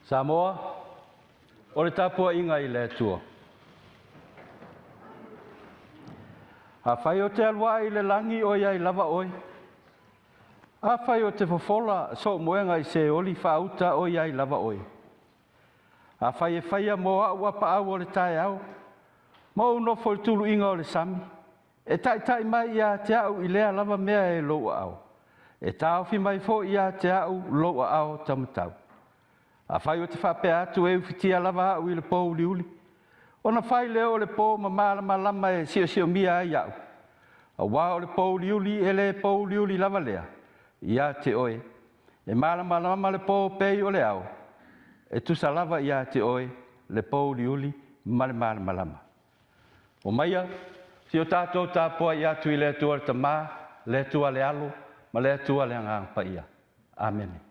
Samoa, o le tapuaiga i le Atua. Afai ou te alu ae i le lagi o i ai lava oe. Afai ou te fofola sou moega i Seoli faauta o i ai lava oe. Afai e faia mo au apaau o le taeao, ma ou nofo i le tuluiga o le sami, e taitai mai ia te au i lea lava mea e lou aao, e taofi mai foi ia te au lou aao taumatau. Afai ou te faapea atu, e ufitia lava au i le pouliuli, ona fai lea o le po ma malamalama e siosiomia ai au, aua o le pouliuli e le pouliuli lava lea ia te oe, e malamalama le po pei o le ao, e tusa lava ia te oe le pouliuli ma le malamalama. Omaia, se i o tatou tapuai atu i le Atua le Tama, le Atua le Alo, ma le Atua le Agaga Paia. Amene.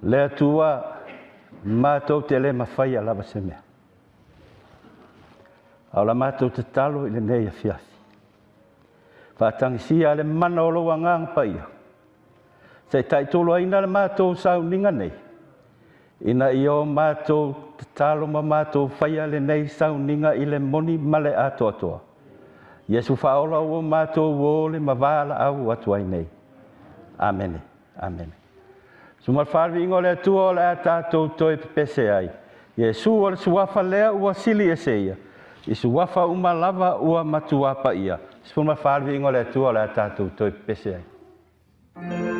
Le Atua, matou te le mafaia lava se mea. A o la matou tatalo i lenei afiafi, faatagisia le mana o lou Agaga Paia, se i taitoloaina le matou sauniga nei, ina ia o matou tatalo ma matou faia lenei sauniga i le moni ma le atoatoa. Iesu faaola ua matou o le mavalaau atu ai nei. Amene. Amene. Suma faaviiga o le Atua o le a tatou toe pepese ai. Iesu o le suafa lea ua sili ese ia, i suafa uma lava ua matua paia. Suma faaviiga o le Atua o le a tatou toe pepese ai. Yes.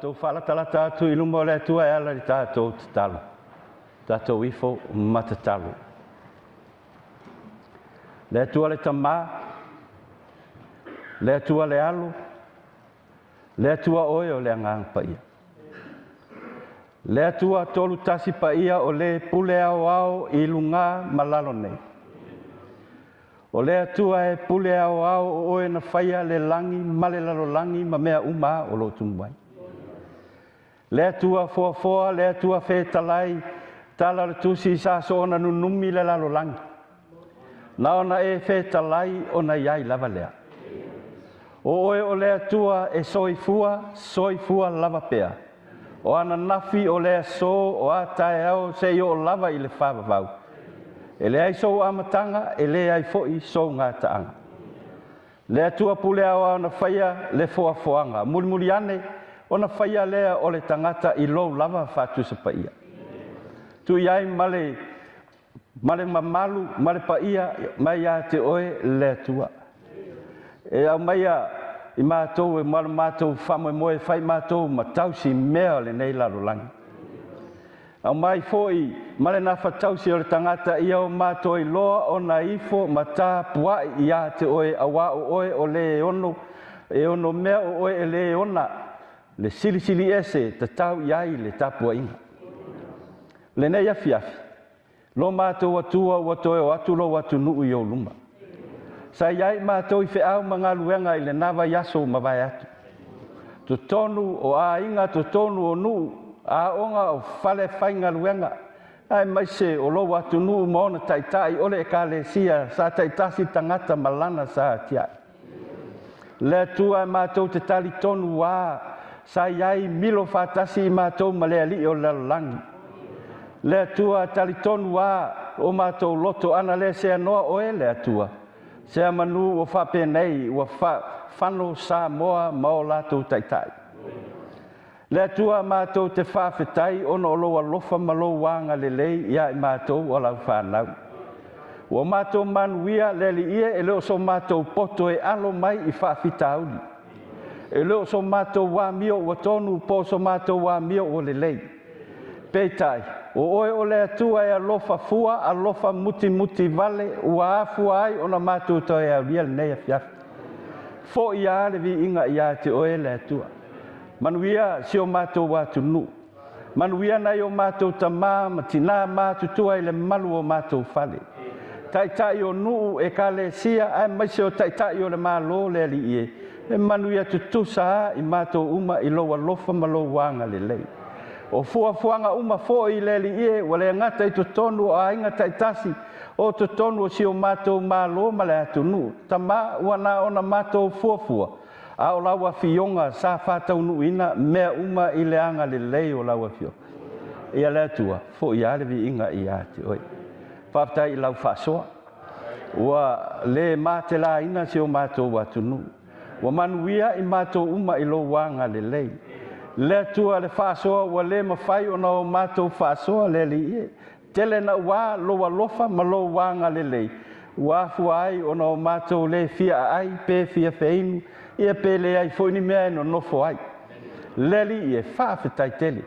Matou faalatalata atu i luma o le Atua e ala i le tatou tatalo. Tatou ifo ma tatalo. Le Atua le Tamā, le Atua le Alo, le Atua Oe o le Agaga Paia. Le Atua tolu tasi paia o le pule ao ao i luga ma lalo nei. O le Atua e pule ao ao o oe na faia le lagi ma le lalolagi ma mea uma o lo o tumu ai. Le Atua foafoa, le Atua fetalai, tala o le tusi sa soona nunumi le lalolagi. Na ona e fetalai ona iai lava lea. O oe o le Atua e soifua, soifua lava pea. O ananafi o le aso o a taeao seia oo lava i le faavavau. E leai sou amataga, e leai foi sou gataaga. Le Atua pule aoao na faia le foafoaga, mulimuli ane, ona faia lea o le tagata i lou lava faatusa paia. Tuu ai ma le mamalu ma le paia mai ia te oe le Atua. E aumaia i matou e malu matou faamoemoe e fai matou ma tausi mea o lenei lalolagi. Aumai foi ma le gafatausi o le tagata ia o matou iloa ona ifo ma tapuai ia te oe auā o oe o le ono e ono mea o oe e le ona le silisili ese tatau i ai le tapuaiga. Lenei afiafi, lo matou Atua ua toe o atu lou atunuu i ou luma. Sa i ai matou i feau ma galuega i lena vaiaso ua mavae atu. Totonu o aiga, totonu o nuu, aoga o fale faigaluega, aemaise o lou atunuu ma ona taitai o le ekalesia sa taitasi tagata ma lana sa atiae. Le Atua e matou te talitonu lava sa i ai milo faatasi i matou ma le Alii o le lalolagi. Le Atua talitonu lava o matou loto ana le seanoa oe le Atua, semeamanu ua faapenei ua fano Samoa ma o latou taitai. Le Atua matou te faafetai ona o lou alofa ma lou agalelei ia i matou o lau fanau. Ua matou manuia le Alii e, e le o so matou poto e alo mai i faafitauli. E le o so matou amio ua tonu po o so matou amio ua lelei. Peitai, o oe o le Atua e alofa fua, alofa mutimuti vale, ua afua ai ona matou toe aulia lenei afiafi. Foi lava le viiga ia te oe le Atua. Manuia si o matou atunuu. Manuia nai o matou tamā ma tinā matutua i le malu o matou fale. Taitai o nuu ekalesia aemaise o taitai o le Malo le Alii e, e manuia tutusa lava i matou uma i lou alofa ma lou agalelei. O fuafuaga uma foi le Alii e, ua le gata i totonu o aiga taitasi, o totonu o si o matou Malo ma le atunuu. Tama ua na ona matou fuafua, a o lau afioga sa faataunuuina mea uma i le agalelei o lau afioga. Ia le Atua, foi lava le viiga ia te oe. Faafetai i lau faasoa. Ua le matelaina si o matou atunuu. Ua manuia i matou uma i lou agalelei. Le Atua le faasoa ua le mafai ona o matou faasoa le Alii e. Tele na ua lou alofa ma lou agalelei, ua afua ai ona o matou le fia aai pe fia feinu, ia pe leai foi ni mea e nonofo ai. Le Alii e, faafetai tele.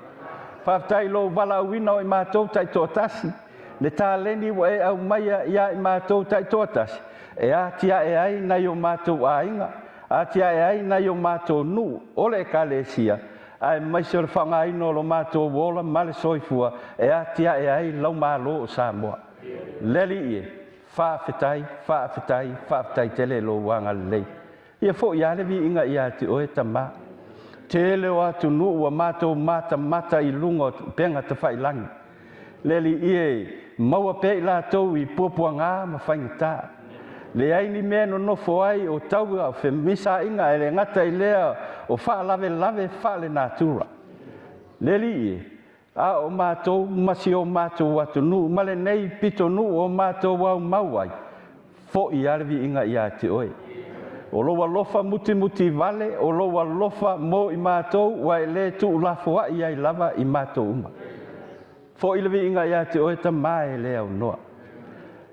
Faafetai i lou valaauina o i matou taitoatasi, le taleni ua e aumaia ia i matou taitoatasi, e atiae ai nai o matou aiga, atiae ai nai o matou nuu, o le ekalesia, aemaise o le faaaogaina o lo matou ola ma le soifua, e atiae ai lau Malo o Samoa. Le Alii e, faafetai, faafetai, faafetai tele i lou agalelei. Ia foi lava le viiga ia te oe Tamā. Tele o atunuu ua matou matamata i luga o upega tafailagi. Le Alii e, maua pea i latou i puapuaga ma faigata. Leai ni mea nonofo ai o taua o femisaaiga e le gata i lea o faalavelave faalenatura. Le Alii e, a o matou ma si o matou atunuu ma lenei pitonuu o matou aumau ai, foi lava le viiga ia te oe. O lou alofa mutimuti vale, o lou alofa mo i matou, ua e le tuulafoai ai lava i matou uma. Foi le viiga ia te oe Tamā e le aunoa.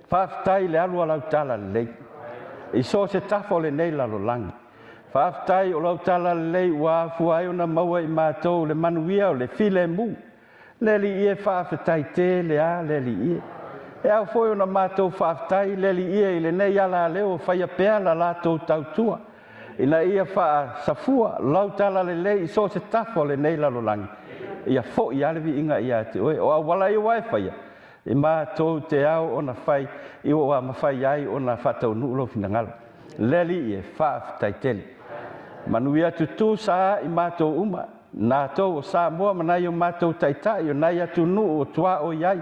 Faafetai i le alu a lau talalelei, i so o se tafa o lenei lalolagi. Faafetai o lau talalelei ua afua ai ona maua i matou le manuia o le filemu. Le Alii e, faafetai tele a le Alii e. E ao foi ona matou faafetai le Alii e i lenei alaleo o faia pea la latou tautua, ina ia faasafua lau talalelei i so o se tafa o lenei lalolagi. Ia foi lava le viiga ia te oe. O auala ia ua e faia, e matou te ao ona fai, i ua mafai ai ona faataunuu lou finagalo. Le Alii e, faafetai tele. Manuia tutusa i matou uma, natou o Samoa ma nai o matou taitai o nai atunuu o tuaoi ai.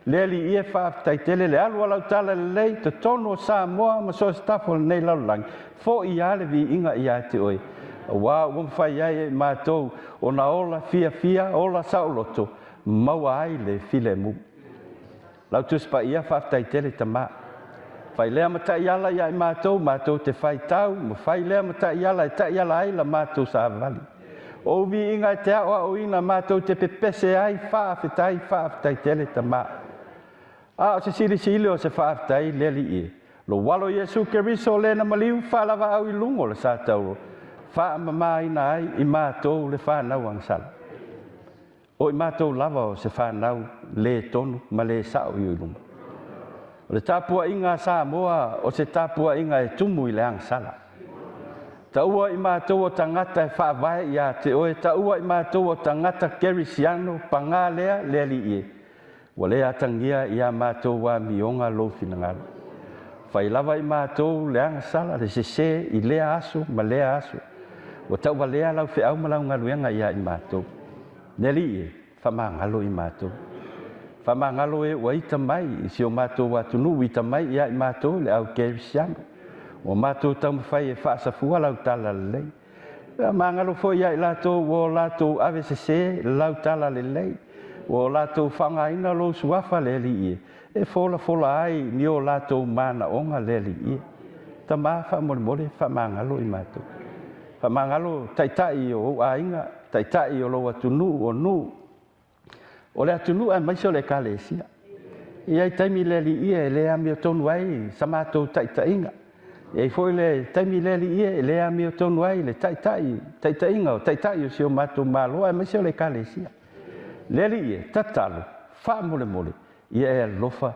Le Alii e, faafetai tele le alu a lau talalelei totonu o Samoa ma so o se tafa o lenei lalolagi. Foi lava le viiga ia te oe, aua ua mafai ai e matou ona ola fiafia, ola saoloto, maua ai le filemu. Lau Tusi Paia, faafetai tele Tama. Fai lea ma taiala ia i matou, matou te faitau, ma fai lea ma taiala e taiala ai la matou savali. O viiga e te aoaoina matou te pepese ai, faafetai, faafetai tele Tama. A o se silisili o se faafetai le Alii e, lou alo Iesu Keriso le na maliu faalavaau i luga o le sa tauro, faamamaina ai i matou le fanau agasala. O i matou lava o se fanau le tonu ma le sao i luga. O le tapuaiga a Samoa o se tapuaiga e tumu i le agasala. Taua i matou o tagata e faavae ia te oe, taua i matou o tagata kerisiano, paga lea le Alii e, ua le atagia ia matou amioga lou finagalo. Fai lava i matou le agasala, le sese i lea aso ma lea aso. Ua tauvalea lau feau ma lau galuega ia i matou. Le Alii e, faamagalo i matou. Faamagalo e ua ita mai i si o matou atunuu, ita mai ia i matou le au kerisiano. Ua matou taumafai e faasafua lau talalelei. Faamagalo foi ia i latou ua o latou avesese lau talalelei. Ua o latou faaaogaina lou suafa le Alii e, e folafola ai ni o latou manaoga le Alii e. Tama faamolemole, faamagalo i matou. Faamagalo taitai o ou aiga, taitai o lou atunuu o nuu. O le atunuu aemaise o le ekalesia. E i ai taimi le Alii e le amiotonu ai sa matou taitaiga. E i ai foi le taimi le Alii e le amiotonu ai le taitaiga o taitai o si o matou Malo aemaise o le ekalesia. Le Alii e, tatalo, faamolemole, ia e alofa,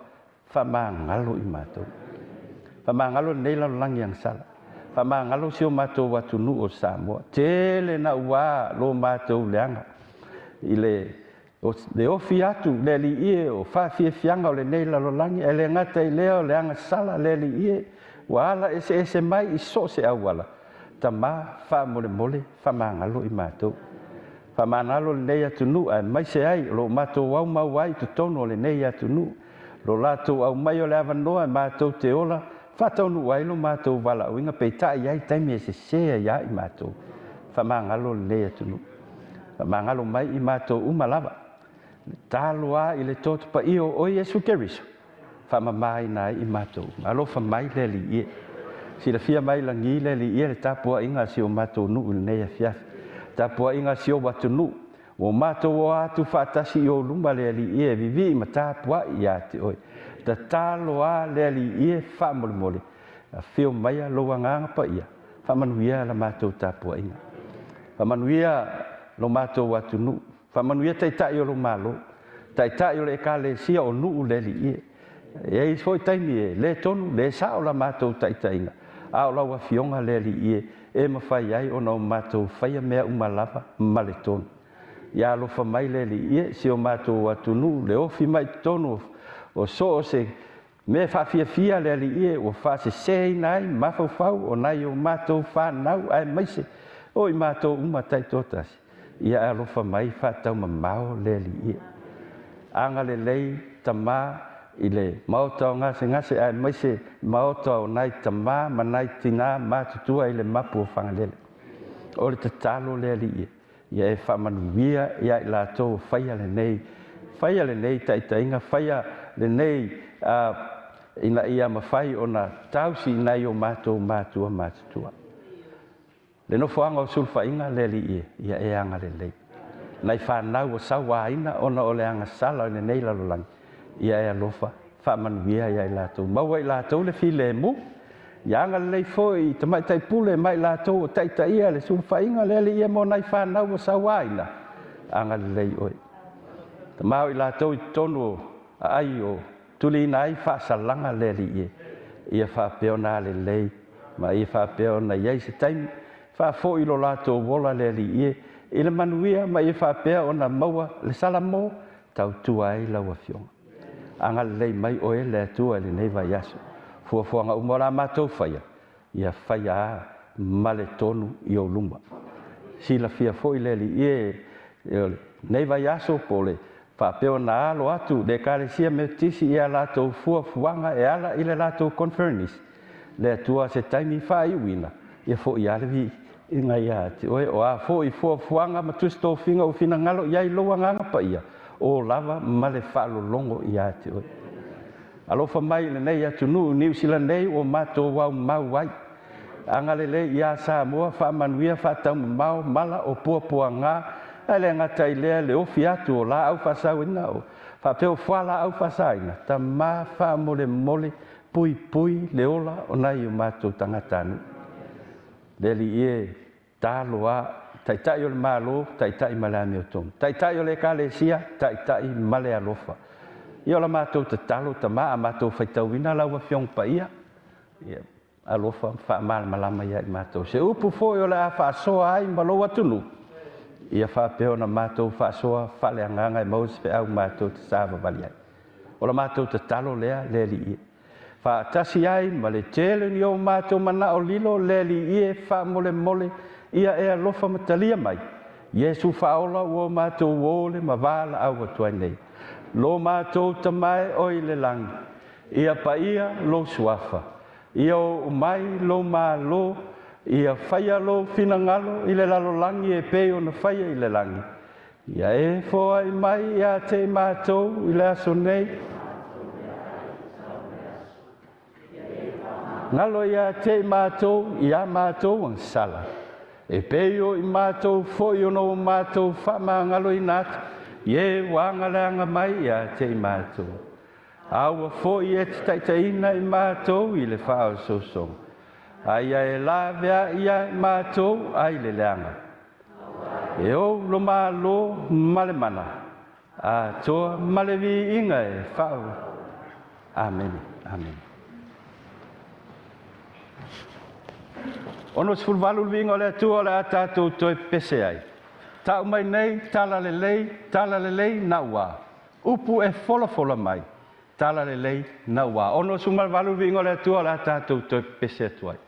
faamagalo i matou. Faamagalo lenei lalolagi agasala. Faamagalo si o matou atunuu o Samoa. Tele na ua lo matou leaga i le ofi atu le Alii e o faafiafiaga o lenei lalolagi, e le gata i lea o le agasala le Alii e, ua ala eseese mai i so o se auala. Tama faamolemole, faamagalo i matou. Faamagalo lenei atunuu aemaise ai o lo matou aumau ai totonu o lenei atunuu. Lo latou aumai o le avanoa e matou te ola, faataunuu ai lo matou valaauina, peitai ai taimi e sese ai i matou. Faamagalo lenei atunuu. Faamagalo mai i matou uma lava. Talo a i le toto paia o Iesu Keriso, faamamaina ai i matou. Alofa mai le Alii e. Silafia mai lagi le Alii e le tapuaiga a si o matou nuu i lenei afiafi. Tapuaiga a si ou atunuu. Ua matou o atu faatasi i ou luma le Alii e, vivii ma tapuai ia te oe. Tatalo a le Alii e faamolemole. Afio maia lou agaga paia, faamanuia la matou tapuaiga. Faamanuia lo matou atunuu. Faamanuia taitai o lo Malo, taitai o le ekalesia o nuu le Alii e. E ai foi taimi e le tonu, le sao la matou taitaiga, a o lau afioga le Alii e, e mafai ai ona o matou faia mea uma lava ma le tonu. Ia alofa mai le Alii e, si o matou atunuu, le ofi mai totonu o so o se mea faafiafia le Alii e, ua faaseseina ai mafaufau o nai o matou fanau aemaise o i matou uma taitoatasi. Ia alofa mai faataumamao le Alii e. Agalelei Tama i le maota o gasegase aemaise maota o nai tama ma nai tina matutua i le mapu o Fagalele. O le tatalo le Alii e, ia e faamanuia ia i latou faia lenei taitaiga, faia lenei ina ia mafai ona tausi i nai o matou matua matutua. Le nofoaga o sulufaiga le Alii e, ia e agalelei. Nai fanau o sauaina ona o le agasala o lenei lalolagi, ia e alofa, faamanuia ia i latou. Maua i latou le filemu, Ia agalelei foi i tamaitai pule ma i latou o taitaia le sulufaiga le Alii e mo nai fanau ua sauaina, agalelei oe. Tama o i latou i totonu o aai o tuliina ai faasalaga le Alii e, ia faapea ona alelei ma ia faapea ona i ai se taimi faafoi lo latou ola le Alii e i le manuia ma ia faapea ona maua le salamo tautua ai lau Afioga. Agalelei mai oe le Atua i lenei vaiaso. Fuafuaga uma o le a matou faia, ia faia lava ma le tonu i ou luma. Silafia foi le Alii e, o lenei vaiaso po o le faapea ona alo atu le Ekalesia Metotisi i a latou fuafuaga e ala i le latou conference, le Atua se taimi faaiuina, ia foi lava le viiga ia te oe. O a foi fuafuaga ma tusi tofiga ua finagalo i ai lou Agaga Paia, o lava ma le faalologo ia te oe. Alofa mai i lenei atunuu Niu Sila nei ua matou aumau ai. Agalelei ia Samoa, faamanuia, faataumamao mala o puapuaga, ae le gata i lea le ofi atu o laau faasaina o faapea o fualaau faasaina. Tama faamolemole, puipui le ola o nai o matou tagatanuu. Le Alii e, talo a Taitai o le Malo, taitai ma le amiotonu, Taitai o le Ekalesia, taitai ma le alofa. Ia o la matou tatalo, Tama, a matou faitauina lau Afioga Paia, ia alofa ma faamalamalama ia i matou. Se upu foi o le a faasoa ai ma lou atunuu, ia faapea ona matou faasoa faaleagaga e maua se feau matou te savavali ai. O la matou tatalo lea, le Alii e. Faatasi ai ma le tele ni o matou manao lilo, le Alii e, faamolemole, ia e alofa ma talia mai. Iesu faaola ua matou o le ma valaau atu ai nei. Lo matou Tama e oi le lagi, ia paia lou suafa, ia oo mai lou malo, ia faia lou finagalo i le lalolagi e pei ona faia i le lagi. Ia e foai mai ia te i matou i le aso nei. Galo ia te i matou ia matou agasala, e pei o i matou foi ona o matou faamagaloina atu, i e ua agaleaga mai ia te i matou. Aua foi e te taitaiina i matou i le faaosoosoga, a ia e lavea ia i matou ai le leaga. E ou lo malo ma le mana, atoa ma le viiga e faa. Amene, amene. 68 le viiga o le Atua o le a tatou toe pese ai. Tau mai nei, tala lelei, tala lelei naua. Upu e folafola mai, tala lelei naua. 68 le viiga o le Atua o le a tatou toe pese atu ai.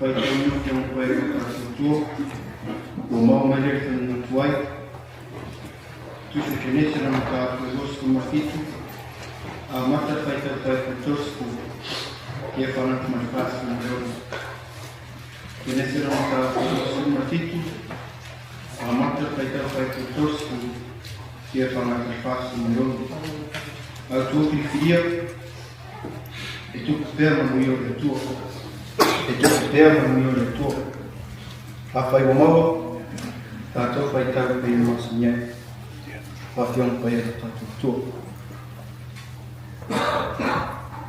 Faitauina Afioga Paia o tatou Atua, ua maua mai lea le faiga ai. Tusi o Kenese na mataupu e 27, amata le faitau faaipu 30, ia faagatau ma le 46. Kenese na mataupu e 27, amata le faitau faaipu 30, ia faagatau le 46. Autua filifilia, e tupu pea manuia o le Atua. E tupu pea manuia o le Atua. Afai ua maua, tatou faitau pei ona masani ai. Afioga Paia o tatou Atua.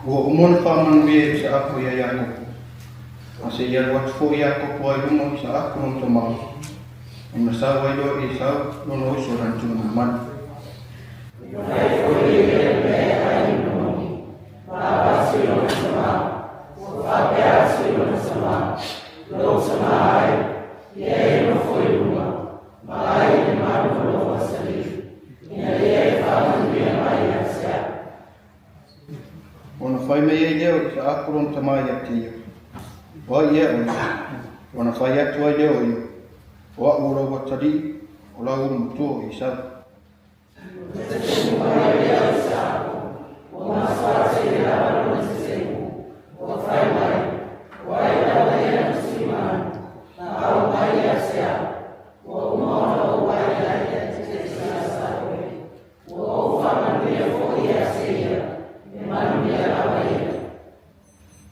Ua uma ona faamanuia e Isaako ia Iakopo. Ma se i alu atu foi Iakopo ai luma o Isaako lona tama. Ona sau ai loa Esau lona uso lana tulamanamanu. Ona fai mai ai lea o Isaako lona tama ia te ia. O ai ea oe? Ona fai atu ai lea o ia. O a'u o lau atalii, o lau ulu matua o Esau.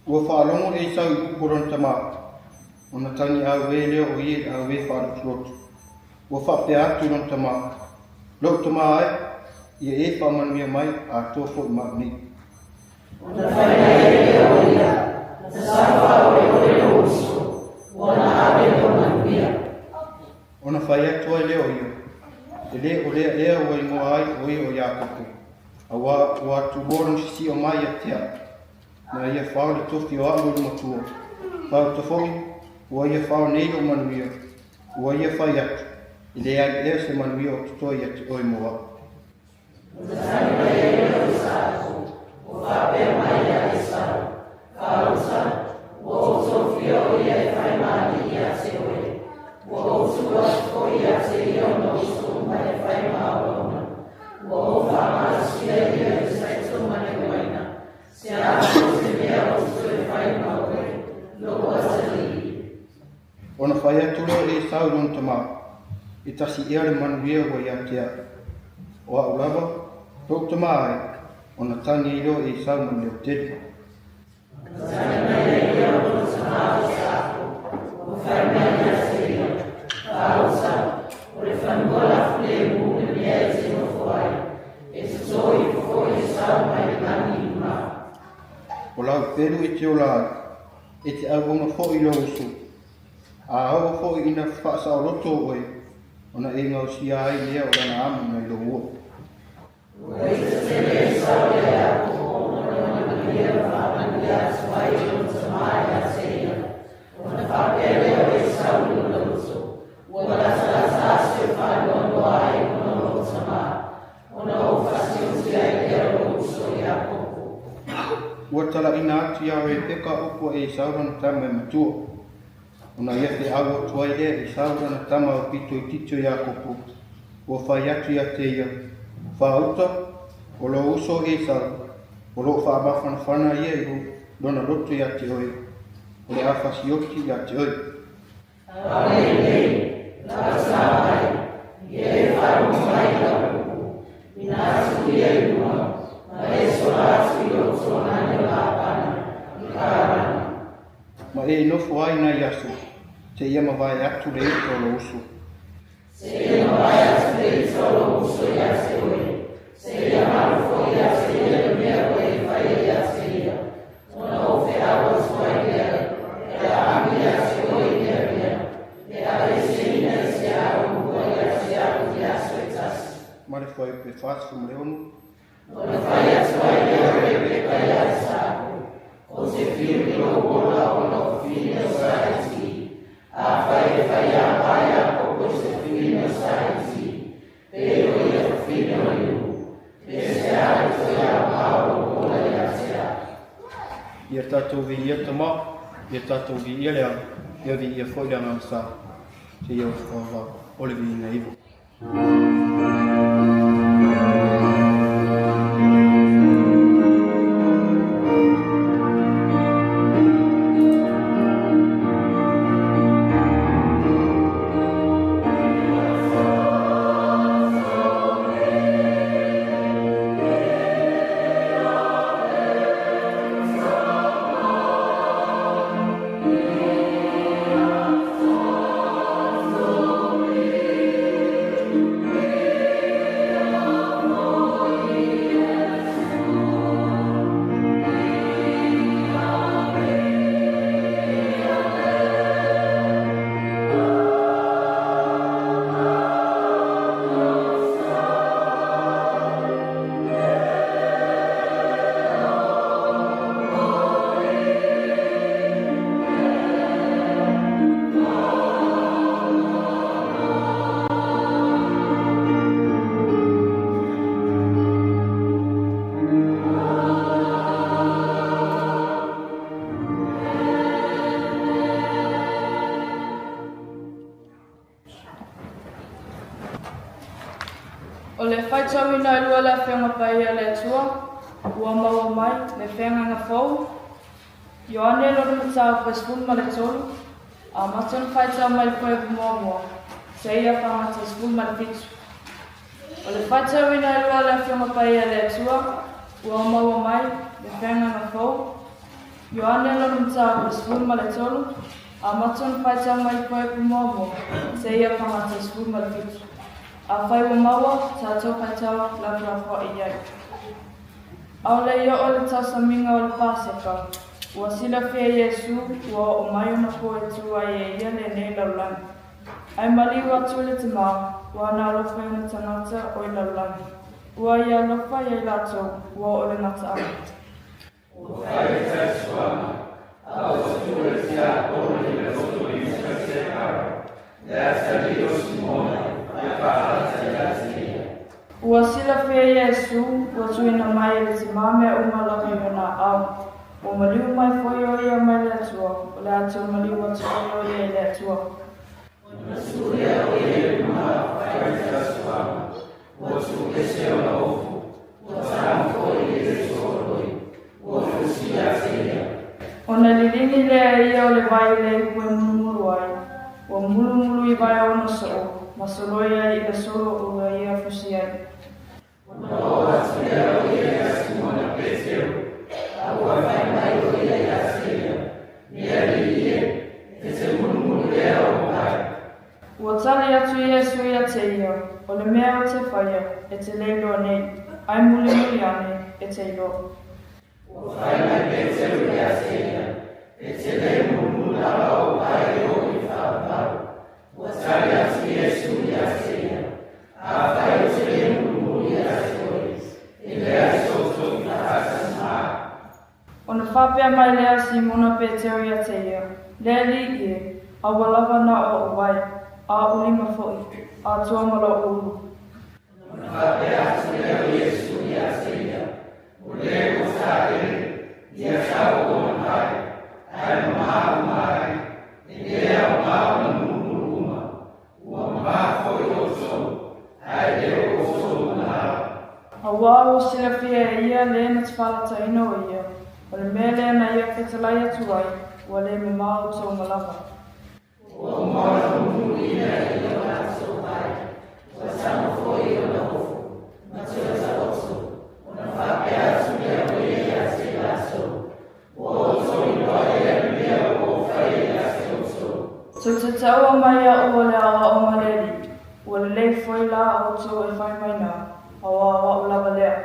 Ua faalogo Esau i upu o lona tama, ona tagi auē lea o ia i le auē faalotulotu. Ua faapea atu lona tama, Lou tama ai, ia e faamanuia mai atoa foi ma au nei. Ona fai mai ai lea o ia, Na saofao e oe lou uso, ua na ave lou manuia. Ona fai atu ai lea o ia, E lē o lea ea ua igoa ai o ia o Iakopo, auā ua atulua lona sisio mai ia te a'u, na ia fao le tofi o a'u ulu matua. Faauta foi, ua ia fao nei lou manuia, ua ia fai atu, e leai ea se manuia o totoe ia te oe mo a'u. Ona tali mai ai lea o Isaako, ua faapea mai ia Esau, Faauta, ua ou tofia o ia e fai ma alii ia te oe. Ua ou tuu atu foi ia te ia ona uso uma e fai ma auauna. Ua ou faamalosia ia i le saito ma le uaina. Se a foi se mea ou te toe fai ma oe, lou atalii? Ona fai atu lea o Esau i lona tama, E tasi ea le manuia ua ia te a'u. O a'u lava, lou tama ai, ona tagi ai lea o Esau ma le leo tele. Ona tali mai ai lea o lona tama o Isaako, ua fai mai ia te ia, Faauta, o le fanua lafulemu le mea e te nofo ai, e totō ifo foi Esau mai le lagi i luga. O lau pelu e te ola ai, e te auauna foi i lou uso. A oo foi ina faasaoloto oe, ona e gaosia ai lea o lana amo nai lou ua. Ua ita tele Esau ia Iakopo ona o le manuia na faamanuia atu ai e lona tama ia te ia. Ona faapea lea o Esau i lona loto, Ua latalata aso e faanoanoa ai ona o lou tama, ona ou fasioti ai lea o lou uso Iakopo. Ua talaina atu iā Repeka upu a Esau lana tama e matua. Ona ia feau atu ai lea e Esau lana tama aupito itiiti o Iakopo, ua fai atu ia te ia, Faauta, o lou uso o Esau, o lo o faamafanafana ia i lona loto ia te oe, o le a fasioti ia te oe. Aʻole lelei, lou tama ai, ia e faalogo mai i lau upu, ina atu ia i luga, ma e sola atu i lou tuagane o Lapana i Karana. Ma e nofo ai nai aso, seia mavae atu le ita o lou uso. Seia mavae atu le ita o lou uso ia te oe, seia malu foi ia te ia le mea ua e faia ia te ia, ona ou feau atu ai lea e aami ia te oe i lea mea, e aveeseina i se ao mua ia te au i le aso e tasi. Ma le fuaiupu e 46. Ona fai atu ai lea o Rebeka iā Isaako, Ou te fiu i lou ola ona o fafine o sa Iti. Afai e faiāmā Iakopo i se fafine o sa Iti, pe o ia fafine o le nuu, pe se a le toe aoga o lou ola ia te au. Ia tatou viia Tama, Ia tatou viia le Alo, ia viia foi le Agaga Sa, seia oo i le faavavau. O le viiga iva. O le faitauina e lua le Afioga Paia a le Atua, ua maua mai le feagaiga fou, Ioane lona mataupu e 13, amata ona faitau mai le fuaiupu muamua, seia fagata 17. O le faitauina e lua le Afioga Paia a le Atua, ua maua mai le feagaiga fou, Ioane lona mataupu e 13, amata ona faitau mai le fuaiupu muamua, seia fagata 17. Afai ua maua, tatou faitau lafolafoai i ai. ʻAʻole i oo le tausamiga o le Paseka, ua silafia e Iesū ua oo mai ona po e tu ai e ia lenei lalolagi. Ae maliu atu i le Tamā, ua na alofa i ona tagata o i lalolagi. Ua ia alofa ia i latou ua oo le gataaga. Ua silafia e Iesū ua tuuina mai e le Tamā mea uma lava i ona aao. Ua maliu mai foi o ia mai le Atua, o le a toe maliu atu foi o ia i le Atua. Ona liligi lea e ia o le vai i le ipu e mulumulu ai, ua mulumulu i vai o ona soo, ma soloi ai i le solo ua ia fusi ai. Ua tali atu Iesū ia te ia, O le mea ou te faia, e te le iloa nei, ae mulimuli ane, e te iloa. Ona faapea mai lea o Simona Petero ia te ia, Le Alii e, a ua lava na o ou wae, a oʻu lima foi, atoa ma loʻu ulu. Auā ua silafia e ia le na te falataina o ia, o le mea lea na ia fetalai atu ai, ua le mamao outou ma lava. Tou te taua mai iaʻu o le aoao ma le Alii, ua lelei foi la outou e fai mai na, a o aoao lava lea.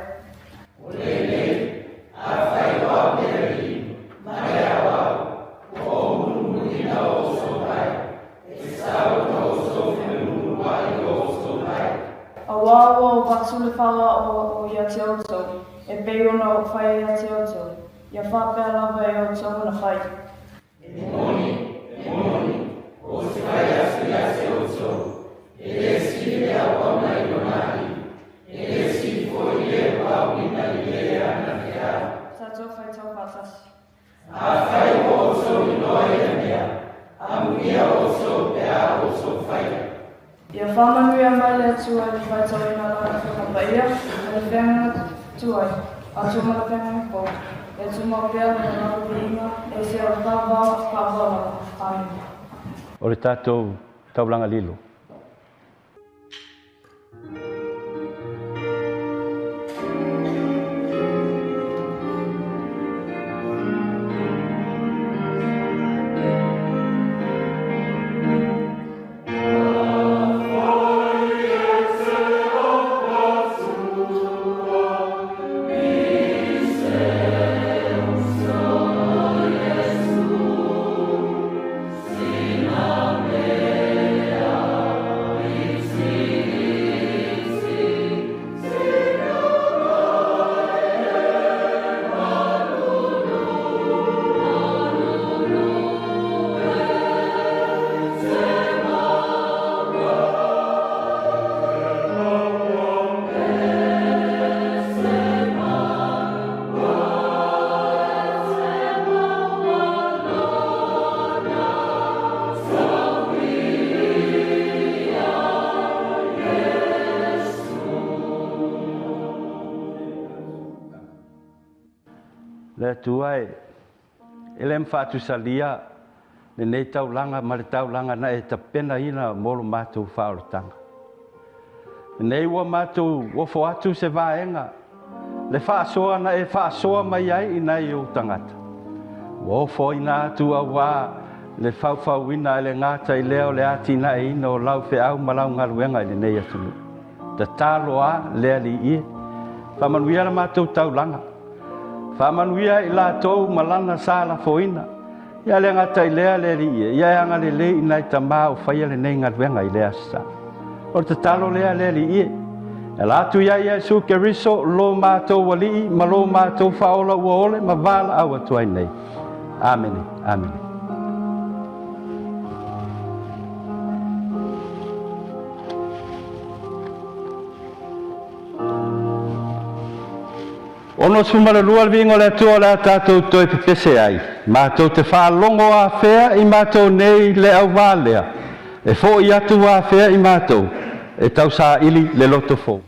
Auā ua ou avatu le faaoaoa ia te outou, e pei ona ou faia ia te outou, ia faapea lava e outou ona fai. Tatou faitau faatasi. Atua i le faitauina o Lana Afioga Paia ma le feagaiga tuai, atoa ma le feagaiga fou, ia tumau pea Lona lava viiga e seia faavavau faavavau lava. Amene. O le tatou taulaga lilo. Le Atua e, e le faatusalia lenei taulaga ma le taulaga na e tapenaina mo lo matou faaolataga. Lenei ua matou ofo atu se vaega, le faasoa na e faasoa mai ai i nai ou tagata. Ua ofoina atu auā le faufauina e le gata i lea o le atinaeina o lau feau ma lau galuega i lenei atunuu. Tatalo a le Alii e, faamanuia le matou taulaga, faamanuia i latou ma lana sa lafoina. Ia le gata i lea le Alii e, ia e agalelei i nai tamā o faia lenei galuega i le aso sa. O le tatalo lea le Alii e, e ala atu ia Iesu Keriso lo matou Alii ma lo matou Faaola ua ole ma valaau atu ai nei. Amene, amene. 62 le viiga o le Atua o le a tatou toe pepese ai. Matou te faalogo afea i matou nei le auvā lea, e fo'i atu afea i matou, e tausaili le loto fou.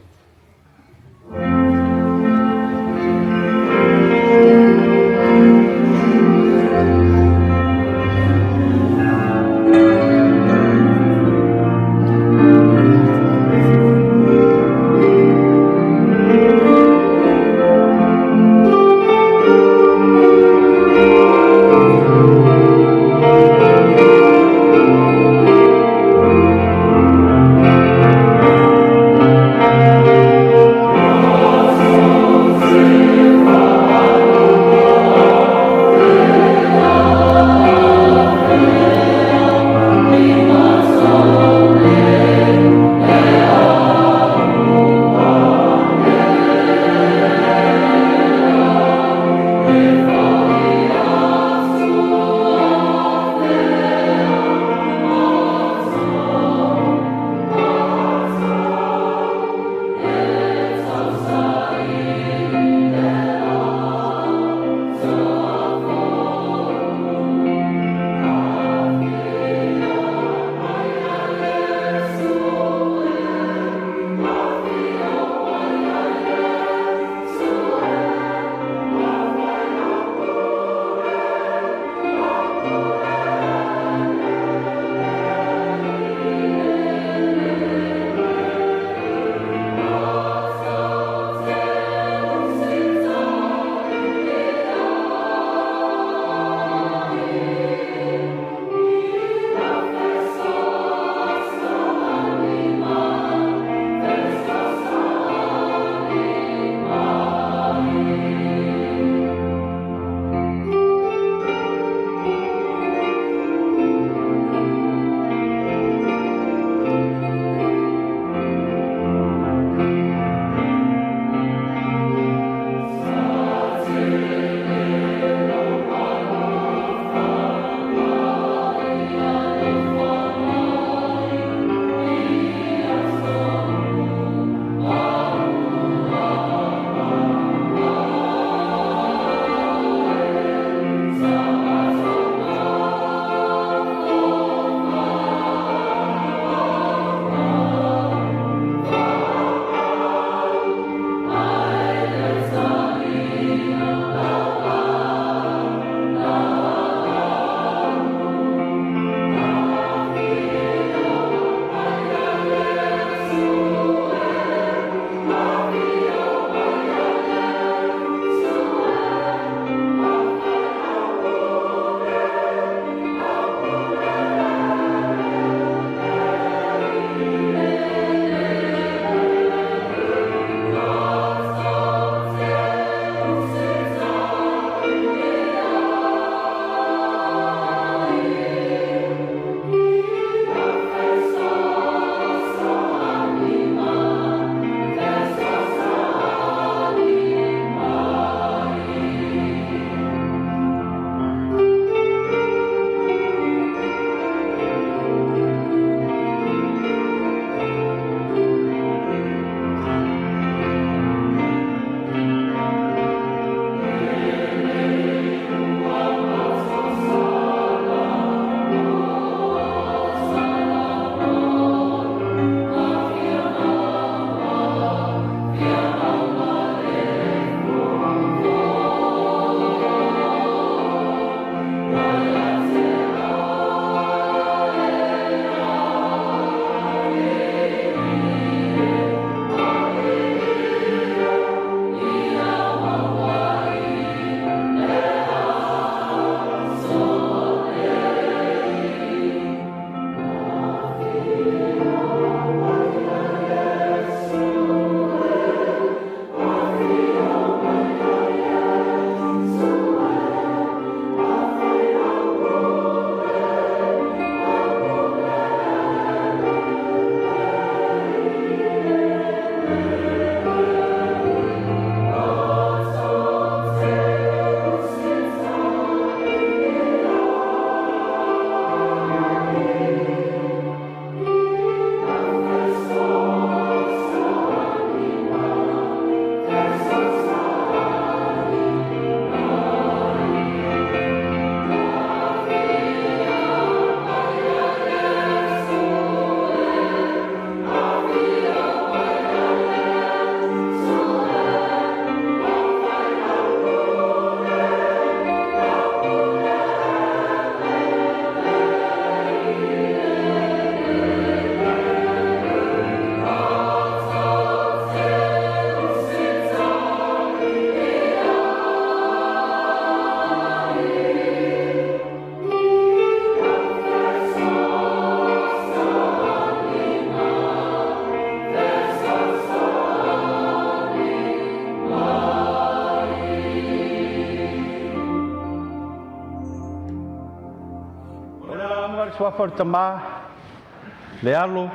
luga o le suafa o le Tamā, le Alo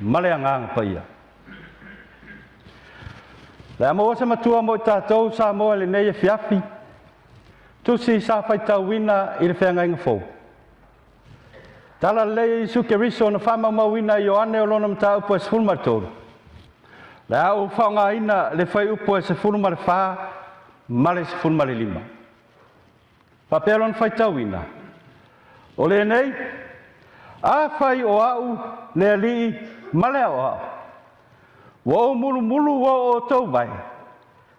ma le Agaga Paia. Le a maua se matua mo i tatou Samoa i lenei afiafi, tusi sa faitauina i le feagaiga fou. Tala lelei e Iesu Keriso na faamaumauina e Ioane o lona mataupu e 13. Le a ou faaaogaina le fuaiupu e 14 ma le 15. Faapea lona faitauina, o lenei, afai o au le alii ma le aoao, ua ou mulumulu o outou vae,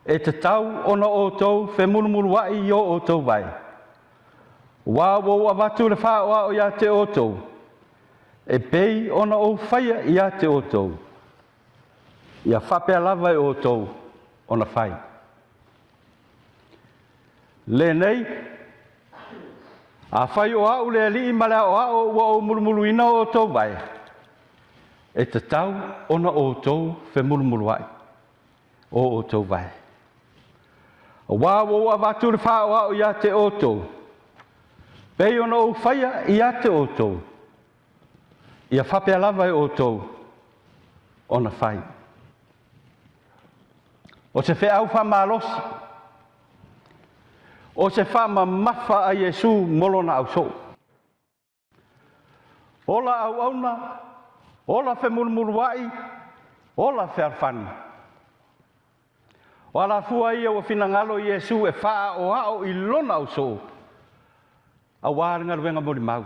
e tatau ona outou femulumuluai i o outou vae. Ua ua ou avatu le faaoao ia te outou, e pei ona ou faia ia te outou. Ia faapea lava e outou ona fai. Lenei, afai o au le alii ma le aoao ua ou mulumuluina o outou vae, e tatau ona outou femulumuluai o outou vae. Ua ua ou avatu le faaoao ia te outou, pei ona ou faia ia te outou, ia faapea lava e outou ona fai. O se feau faamalosi, o se faamamafa a Iesu mo lona ausoo. Ola auauna, ola femulumuluai, ola fealofani. O alafua ia ua finagalo Iesu e faaoao i lona ausoo, auā le galuega molimau.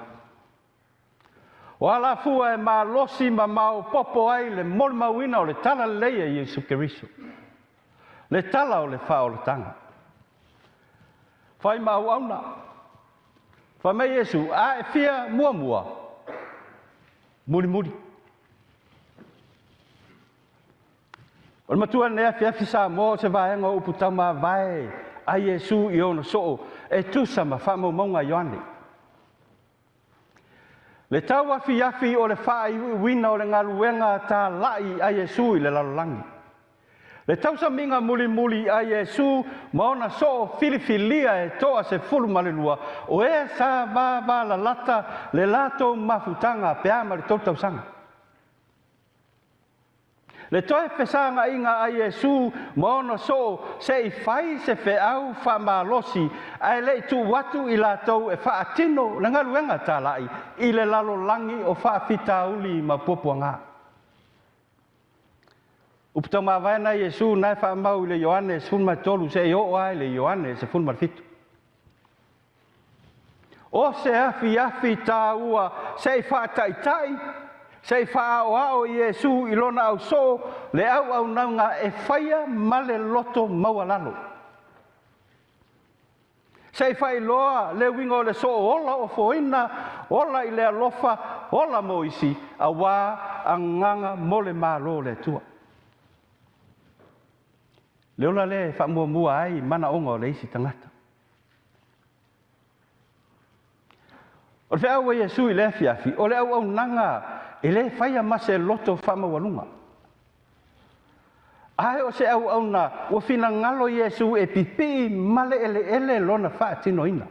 O alafua e malosi ma maopoopo ai le molimauina o le tala lelei a Iesu Keriso. Le tala o le faaolataga. Fai ma auauna. Fai mai Iesu, a e fia muamua, mulimuli. O le matua lenei afiafi Samoa o se vaega o upu taumavae a Iesu i ona soo e tusa ma faamaumauga a Ioane. Le tau afiafi o le faaiuiuina o le galuega talai a Iesu i le lalolagi. Le tausamiga mulimuli a Iesu ma ona soo filifilia e toa 12, o e sa vavalalata le latou mafutaga pe a ma le 3 tausaga. Le toe fesaga'iga a Iesu ma ona soo se'i fai se feau faamalosi ae le'i tuu atu i latou e faatino le galuega tala'i i le lalolagi o faafitauli ma puapuagā. Upu taumavae na Iesu na e faamau i le Ioane 13 seia oo lava i le Ioane 17. O se afiafi tāua se'i faataitai, se'i faaoao Iesu i lona ausoo le auaunaga e faia ma le loto maualalo. Se'i faailoa le uiga o le soo ola ofoina, ola i le alofa, ola mo isi, auā agaga mo le Malo o le Atua. Le ola lea e faamuamua ai manaoga o le isi tagata. O le feau a Iesu i le afiafi, o le auaunaga e lē faia ma se loto faamaualuga. Ae o se auauna ua finagalo Iesu e pipii ma le eleele lona faatinoina.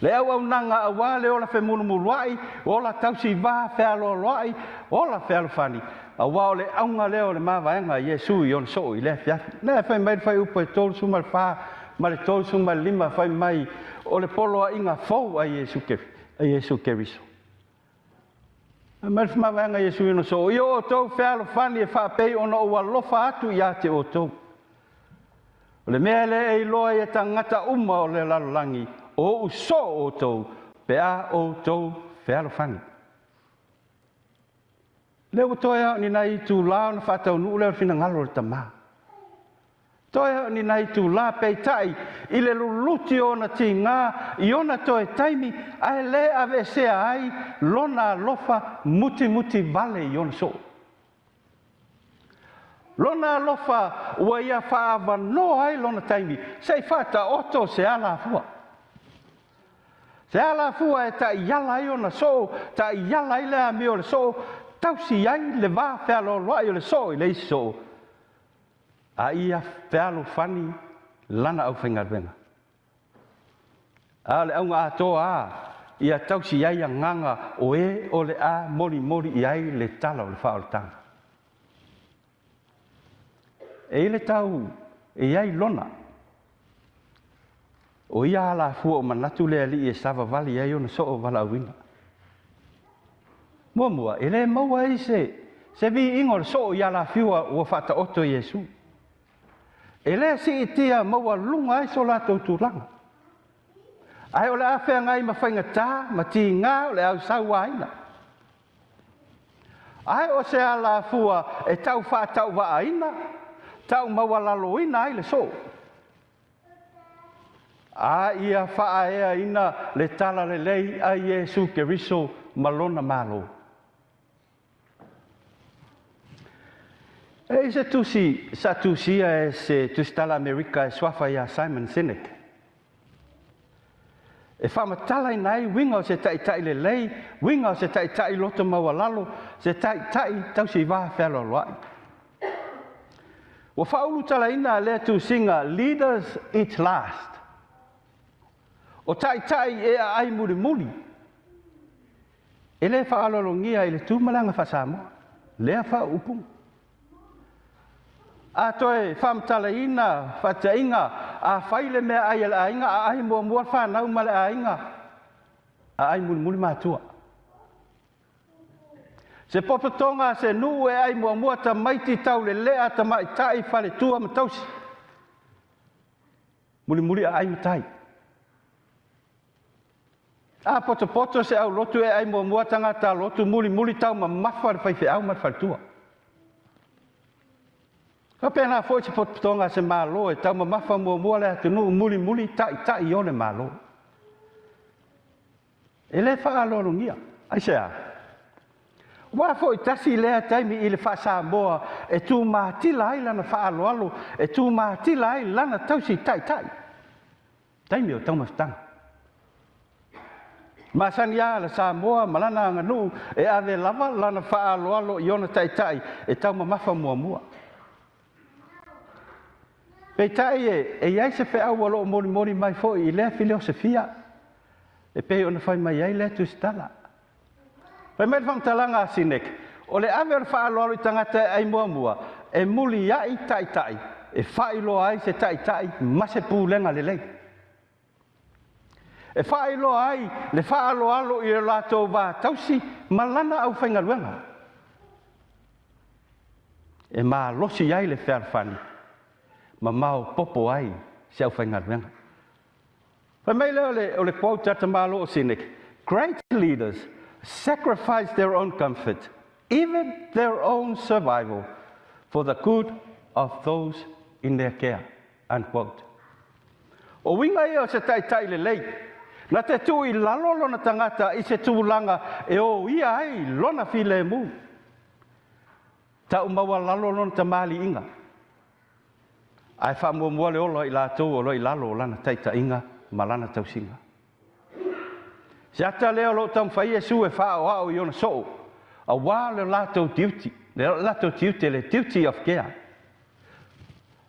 Le auaunaga auā le ola femulumuluai, ola tausivā fealoaloai, ola fealofani, auā o le auga lea o le mavaega a Iesu i ona soo i le afiafi. Lea fai mai le fuaiupu e 34 ma le 35, fai mai o le poloaiga fou a Iesu Keriso. Mai le mavaega a Iesu i ona soo, ia outou fealofani e faapei ona ou alofa atu ia te outou. O le mea lea e iloa ai e tagata uma o le lalolagi, o ou soo outou, pe a outou fealofani. Lea ua toe lava o ni nai itulā ona faataunuu lea o le finagalo o le Tamā. Toe o ni nai itulā peitai i le luluti o ona tigā i ona toe taimi, ae lē aveesea ai lona alofa mutimuti vale i ona soo. Lona alofa ua ia faaavanoa ai lona taimi, se'i faataoto se alafua. Se alafua e ta'iala ai ona soo, ta'iala ai le amio o le soo, tausi ai le va fealoaloai o le soo i le isi soo, a ia fealofani lana aufaigaluega. A o le auga atoa lava, ia tausi ai agaga o e o le a molimoli i ai le tala o le faaolataga. E i ai le tau e i ai lona, o ia alafua o manatu le alii e savavali ai ona soo valaauina. Muamua, e le maua ai se, se viiga o le soo i alafiua ua faataoto e Iesu. E le siitia maualuga ai so latou tulaga. Ae o le a feagai ma faigata ma tiga o le au sauaina. Ae o se alafua e tau faatauvaaina, tau maualaloina ai le soo. A ia faaeaina le talalelei a Iesu Keriso ma lona Malo. E i se tusi sa tusia e se tusitala Amerika e suafa ia Simon Sinek. E faamatalaina ai uiga o se taitai lelei, uiga o se taitai loto maualalo, se taitai tausi va fealoaloai. Ua faaulutalaina lea tusiga "Leaders eat last". O taitai e aai mulimuli. E le faaaloalogia i le tu ma le aga faa-Samoa. Lea faaupuga. A toe faamatalaina faataitaiga, a fai le meaai a le aiga, aai muamua le fanau ma le aiga, aai mulimuli matua. Se pototoga se nuu e ai muamua tamaiti taulelea tamaitai faletua ma tausi. Mulimuli aai matai. A potopoto se aulotu e ai muamua tagata lotu, mulimuli taumamafa le faifeau ma le faletua. Faapena foi se potopotoga a se Malo e taumamafa muamua le atunuu, mulimuli taitai o le Malo. E le faaaloalogia. Aisea? Aua foi tasi lea taimi i le faa-Samoa e tumatila ai lana faaaloalo, e tumatila ai lana tausi taitai. Taimi o taumafataga. Masani lava le Samoa ma lana aganuu e ave lava lana faaaloalo i ona taitai e taumamafa muamua. Peitai e i ai se feau o lo o molimoli mai foi i lea filosofia, e pei ona fai mai ai lea tusitala. Fai mai le faamatalaga a Sinek, o le ave o le faaaloalo i tagata e ai muamua, e muliai taitai, e faailoa ai se taitai ma se pulega lelei. E faailoa ai le faaaloalo i o latou va tausi ma lana aufaigaluega. E malosi ai le fealofani ma maopoopo ai se aufaigaluega. Fai mai lea o le quote a tamaloa o Sinek, "Great leaders sacrifice their own comfort, even their own survival, for the good of those in their care." Unquote. O uiga ia o se taitai lelei, na te tuu i lalo lona tagata i se tulaga e o ia ai lona filemu. Tau maualalo lona tamaliiga. Ae faamuamua le ola i latou o lo o i lalo o lana taitaiga ma lana tausiga. Se ata lea o lo o taumafai Iesu e faaoao i ona soo, auā le latou tiute, le latou tiute, le duty of care.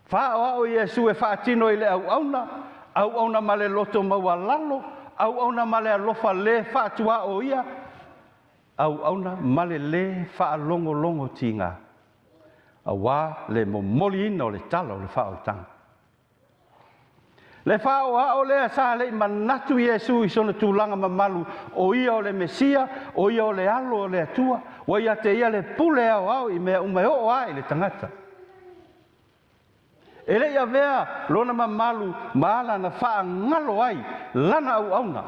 Faaoao Iesu e faatino i le auauna, auauna ma le loto maualalo, auauna ma le alofa le faatuaoia, auauna ma le lē faalogologo tiga, auā le momoliina o le tala o le faaolataga. Le faaoao lea sa le i manatu Iesu i sona tulaga mamalu, o ia o le Mesia, o ia o le alo o le Atua, ua ia te ia le pule aoao i mea uma e oo lava i le tagata. E le i avea lona mamalu ma ala na faagalo ai lana auauna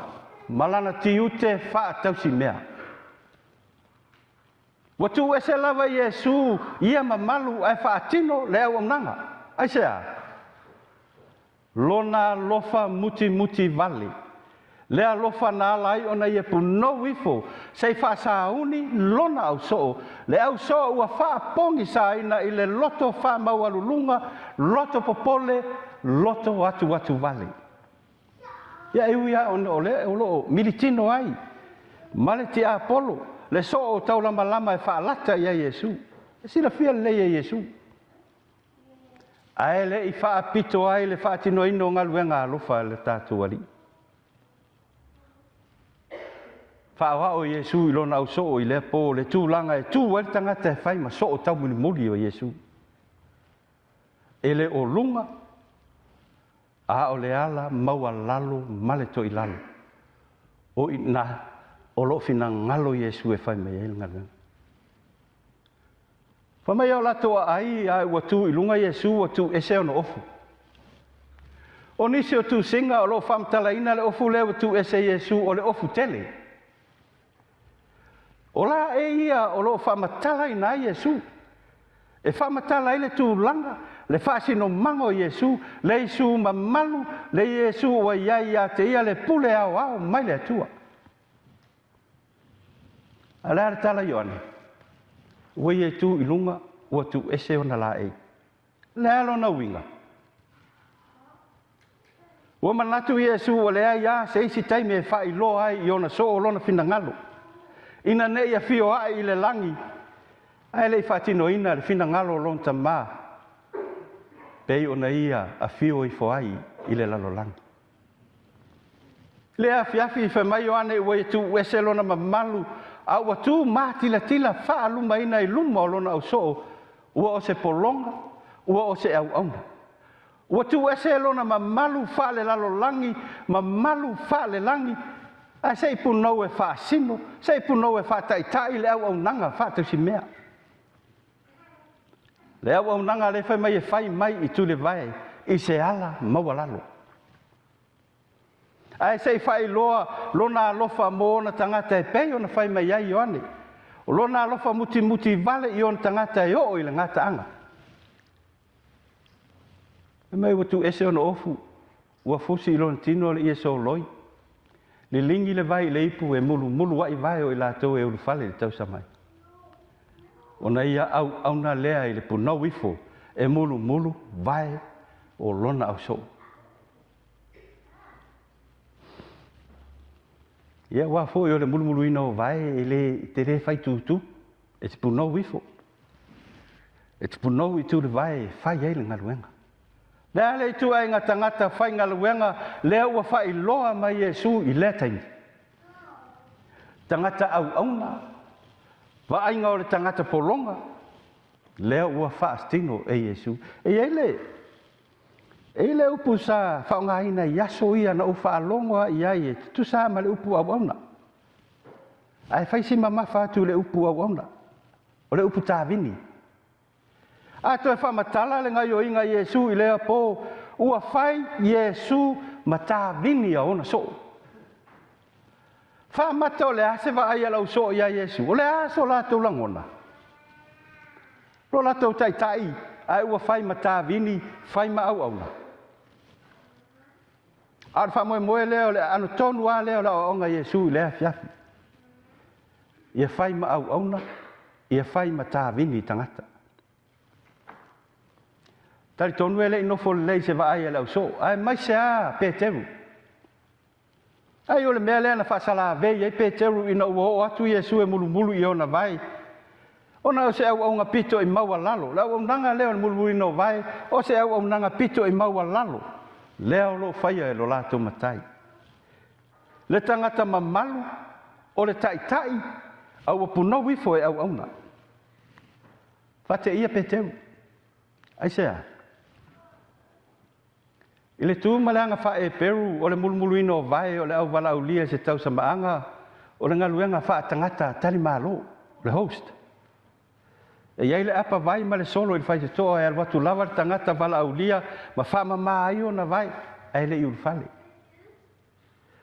ma lana tiute faatausimea. Ua tuuese lava Iesu ia mamalu ae faatino le auaunaga. Aisea? Lona alofa mutimuti vale. Le alofa na ala ai ona ia punou ifo se i faasauni lona ausoo, le ausoo ua faapogisaina i le loto faamaualuluga, loto popole, loto atuatu vale. Ia e ui lava ona o lea o lo o militino ai ma le tiapolo le soo o taulamalama e faalata i ai Iesu. E silafia lelei e Iesu. Ae le i faapito ai le faatinoina o galuega alofa a le tatou Alii. Faaoao Iesu i lona ausoo i lea po le tulaga e tu ai le tagata e fai ma soo taumulimuli o Iesu. E le o luga, a o le ala maualalo ma le toilalo. O i ina o loo finagalo Iesu e fai mai ai le galuega. Fai mai o latou aai ae ua tu i luga Iesu ua tuuese ona ofu. O nisi o tusiga o loo faamatalaina le ofu lea ua tuuese Iesu o le ofu tele. O la e ia o loo faamatalaina ai Iesu. E faamatala ai le tulaga, le faasinomaga o Iesu, le Iesu mamalu, le Iesu ua i ai ia te ia le pule aoao mai le Atua. A o le a le tala a Ioane? Ua ia tu i luga, ua tuuese ona laei. O le a lona uiga? Ua manatu Iesu ua leai lava se isi taimi e faailoa ai i ona soo lona finagalo, ina ne i afio ae i le lagi, ae le i faatinoina le finagalo o lona Tamā, pei ona ia afio ifo ai i le lalolagi. I le afiafi fai mai Ioane ua ia tuuese lona mamalu, a ua tu matilatila faalumaina i luma o lona ausoo, ua o se pologa, ua o se auauna. Ua tuuese lona mamalu faalelalolagi, mamalu faalelagi, ae se i punou e faasino, se i punou e faataitai le auaunaga faatausimea. Le auaunaga lea fai mai e fai mai i tulivae i se ala maualalo. Ae se i faailoa lona alofa mo ona tagata e pei ona fai mai ai Ioane. O lona alofa mutimuti vale i ona tagata e oo i le gataaga. Fai mai ua tuuese ona ofu, ua fusi i lona tino le ie soloi. Liligi le vai i le ipu e mulumuluai vae o i latou e ulufale i le tausamai. Ona ia auauna lea i le punou ifo e mulumulu vae o lona ausoo. Ia aua foi o le mulumuluina o vae e le te le fai tūtū, e te punou ifo. E te punou i tulivae e fai ai le galuega. Le a le ituaiga tagata faigaluega lea ua faailoa mai Iesu i lea taimi. Tagata auauna, vaaiga o le tagata pologa, lea ua faatino e Iesu. E i ai le E i le upu sa faaaogaina i aso ia na ou faalogo ai i ai e tutusa ma le upu auauna. Ae fai si mamafa atu i le upu auauna. O le upu tavini. A toe faamatala le gaoioiga a Iesu i lea po, ua fai Iesu ma tavini a ona soo. Faamata o le a se vaai a le ausoo iā Iesu? O le a so latou lagona? Lo latou taitai ae ua fai ma tavini, fai ma auauna. A o le faamoemoe lea o le aano tonu lava lea o le aoaoga a Iesu i lea afiafi. Ia fai ma auauna, ia fai ma tavini tagata. Talitonu e le i nofo lelei i se vaai a le ausoo, aemaise lava Peteru. Ai o le mea lea na faasalavei ai Peteru ina ua oo atu Iesu e mulumulu i ona vae, ona o se auauga pito i maualalo. Le auaunaga lea o le mulumuluina o vae, o se auaunaga pito i maualalo, lea o loo faia e lo latou matai. Le tagata mamalu, o le taitai, a ua punou ifo e auauna. Faateia Peteru. Aisea? I le tu ma le aga faa-Eperu o le mulumuluina o vae o le auvalaaulia i se tausamaaga, o le galuega faatagata talimalo, le host. E i ai le apa vai ma le solo i le faitotoa e alu atu lava le tagata valaaulia ma faamama ai ona vae, ae le i ulufale.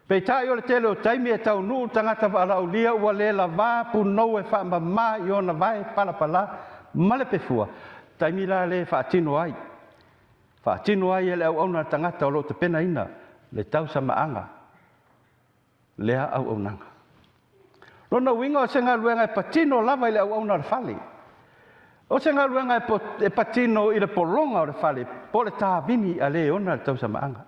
Peitai o le tele o taimi e taunuu le tagata valaaulia ua le lavā punou e faamama i ona vae palapala ma le pefua, taimi la lea e faatino ai. Faatino ai e le auauna a le tagata o lo o tapenaina le tausamaaga lea auaunaga. Lona uiga o se galuega e patino lava i le auauna o le fale. O se galuega e patino i le pologa o le fale, po o le tavini a le ona le tausamaaga.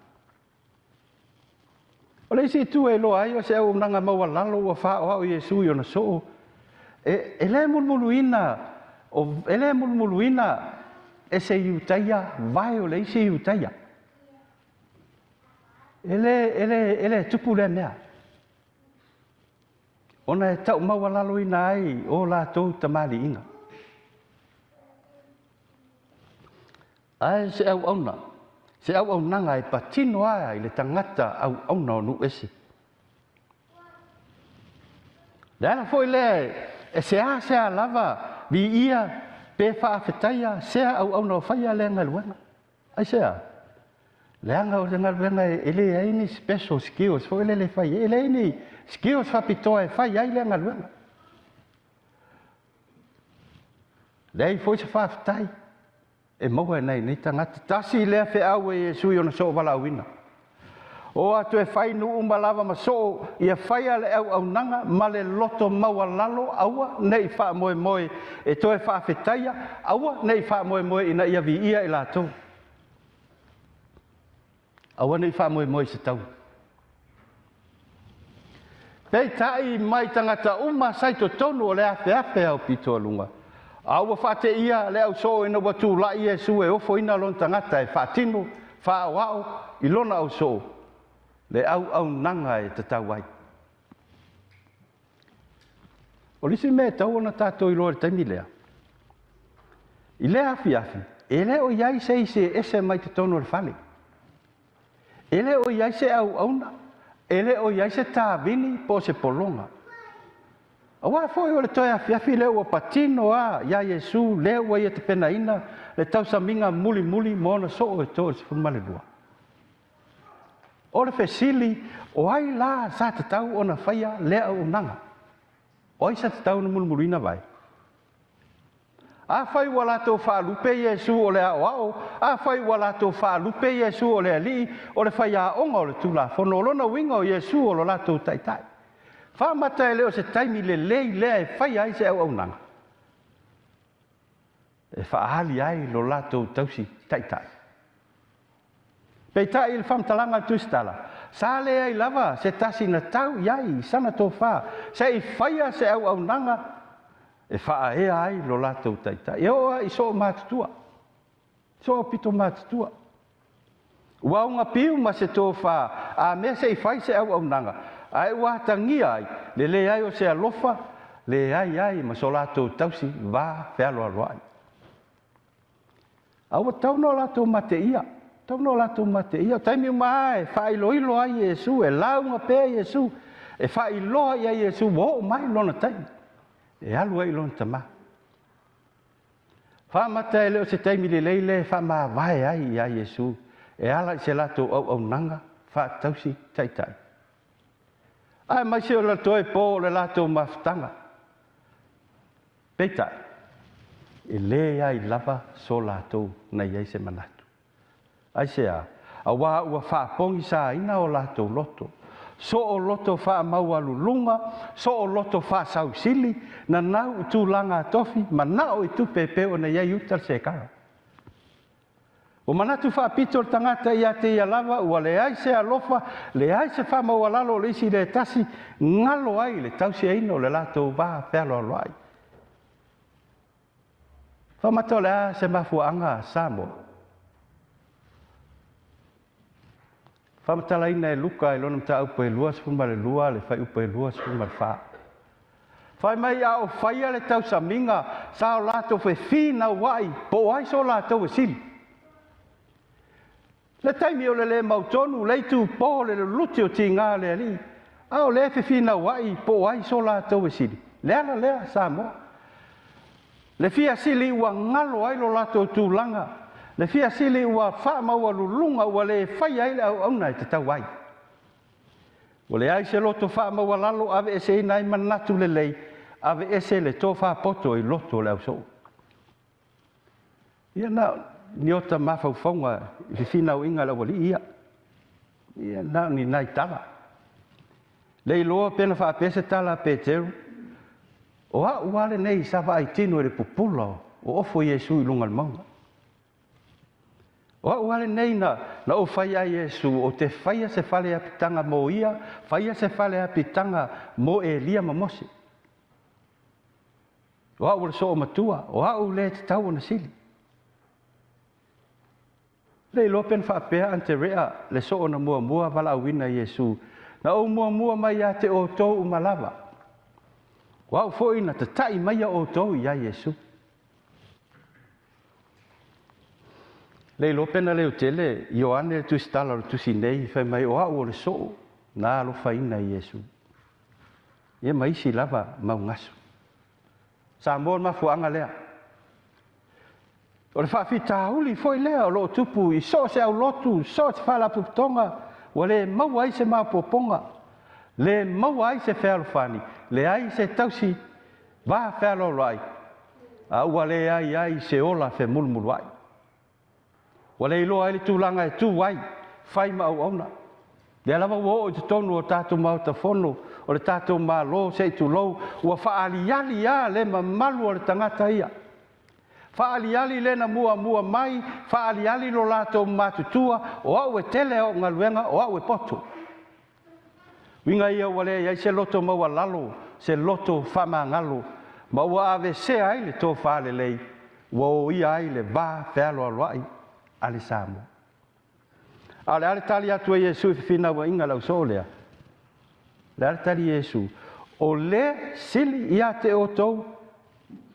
O le isi itu e iloa ai o se auaunaga maualalo ua faaoao Iesu i ona soo, e le mulumuluina, e le mulumuluina e se Iutaia vae o le isi Iutaia. E le tupu lea mea. Ona e taumaualaloina ai o latou tamaliiga. Ae se auauna, se auaunaga e patino lava i le tagata auauna o nuu ese. Le ala foi lea e seasea lava viia pe faafetaia sea auauna o faia lea galuega. Aisea? Leaga o le galuega e leai ni special skills foi lele e fai ai, e leai ni skills faapitoa e fai ai lea galuega. Leai foi se faafetai e maua e nai nei tagata. Tasi lea feau e Iesu i ona soovalaauina. O atu e fai nuu uma lava ma soo, ia faia le auaunaga ma le loto maualalo, aua ne i faamoemoe e toe faafetaia, aua ne i faamoemoe ina ia viia i latou. Aua ne i faamoemoe i se taui. Peitai mai tagata uma sa i totonu o le afeafe aupito a luga, a ua faateia le ausoo ina ua tulai Iesu e ofoina lona tagata e faatino, faaoao i lona ausoo, le auaunaga e tatau ai. O le isi mea e tatau ona tatou iloa i le taimi lea, i lea afiafi, e le o i ai se isi e ese mai totonu o le fale. E le o i ai se auauna, e le o i ai se tavini po o se pologa. Aua foi o le toe afiafi lea ua patino lava iā Iesu lea ua ia tapenaina le tausamiga mulimuli mo ona soo e 32. O le fesili, o ai la sa tatau ona faia lea auaunaga? O ai sa tatau ona mulumuluina vae? Afai ua latou faalupe Iesu o le aoao, afai ua latou faalupe Iesu o le alii, o le faiaoga o le Tulafono, o lona uiga o Iesu o lo latou taitai. Faamata e le o se taimi lelei lea e faia ai se auaunaga e faaali ai lo latou tausi taitai. Peitai i le faamatalaga a le Tusitala, sa leai lava se tasi na tau i ai i sana tofa se i faia se auaunaga e faaea ai lo latou taitai. E oo lava i soo matutua, soo pito matutua. Ua augapiu ma se tofa a mea se i fai se auaunaga, ae ua atagia ai le leai o se alofa, leai ai ma so latou tausi va fealoaloai. A ua tatau ona latou mateia, tatau ona latou mateia. O taimi uma lava e faailoilo ai Iesu, e lauga pea Iesu, e faailoa ia Iesu ua oo mai lona taimi, e alu ai i lona tamā. Faamata e le o se taimi lelei lea e faamavae ai ia Iesu e ala i se latou auaunaga faatausi taitai. Aemaise o le toe po o le latou mafutaga. Peitai, e leai lava so latou na i ai se manatu. Aisea? Auā ua faapogisaina o latou loto. Soo loto faamaualuluga, soo loto faasausili, nanau i tulaga tofi, manao i tupe e pei ona i ai uta le sekara. Ua manatu faapito le tagata ia te ia lava, ua leai se alofa, leai se faamaualalo o le isi i le tasi, galo ai le tausiaina o le latou va fealoaloai. Faamata o le a se mafuaaga Samoa? Faamatalaina e Luka i lona mataupu e 22 le fuaiupu e 24. Fai mai a o faia le tausamiga, sa o latou fefinauai po o ai so latou e sili. Le taimi o le le mautonu, le itupo le luluti o tiga le alii, a o le fefinauai po o ai so latou e sili. Le ala lea Samoa. Le fia sili ua galo ai lo latou tulaga, le fia sili ua faamaualuluga ua le faia ai le auauna e tatau ai. Ua leai se loto faamaualalo aveeseina ai manatu lelei, aveese le tofa poto i loto o le ausoo. Ia na ni o ta mafaufauga i fefinauiga a le aualii ia. Ia na o ni nai tala. Le iloa pe na faapea se tala a Peteru, o au lava lenei sa vaai tino i le pupula o ofo Iesu i luga o le mauga. O au lava lenei na ou fai ai Iesu, o te faia se fale apitaga mo ia, faia se fale apitaga mo Elia ma Mose. O au o le soo matua, o au le tatau ona sili. Le iloa pe na faapea Aterea le soo na muamua valaauina Iesu, na ou muamua mai ia te outou uma lava. O a'u foi na tata'i maia outou iā Iesu. Le iloa pe na leotele Ioane le tusitala o le tusi nei fai mai o a'u o le soo na alofaina e Iesu. Ia ma isi lava maugasu. Samoa o le mafuaaga lea. O le faafitauli foi lea o loo tupu i so o se aulotu, so o se faalapotopotoga, ua le maua ai se maopoopoga, le maua ai se fealofani, leai se tausi va fealoaloai, a ua leai ai se ola femulumuluai. Ua le iloa ai le tulaga e tu ai, fai ma auauna. Lea lava ua oo i totonu o tatou Maota Fono, o le tatou Malo se i tulou, ua faaaliali lava le mamalu o le tagata ia. Faaaliali le na muamua mai, faaaliali lo latou matutua, o au e tele au galuega, o au e poto. Uiga ia ua leai se loto maualalo, se loto faamagalo, ma ua avesea ai le tofa lelei, ua oia ai le va fealoaloai a le Samoa. A o le a le tali atu e Iesu i fefinauaiga a le ausoo lea? O le a le tali a Iesu? O le sili ia te outou,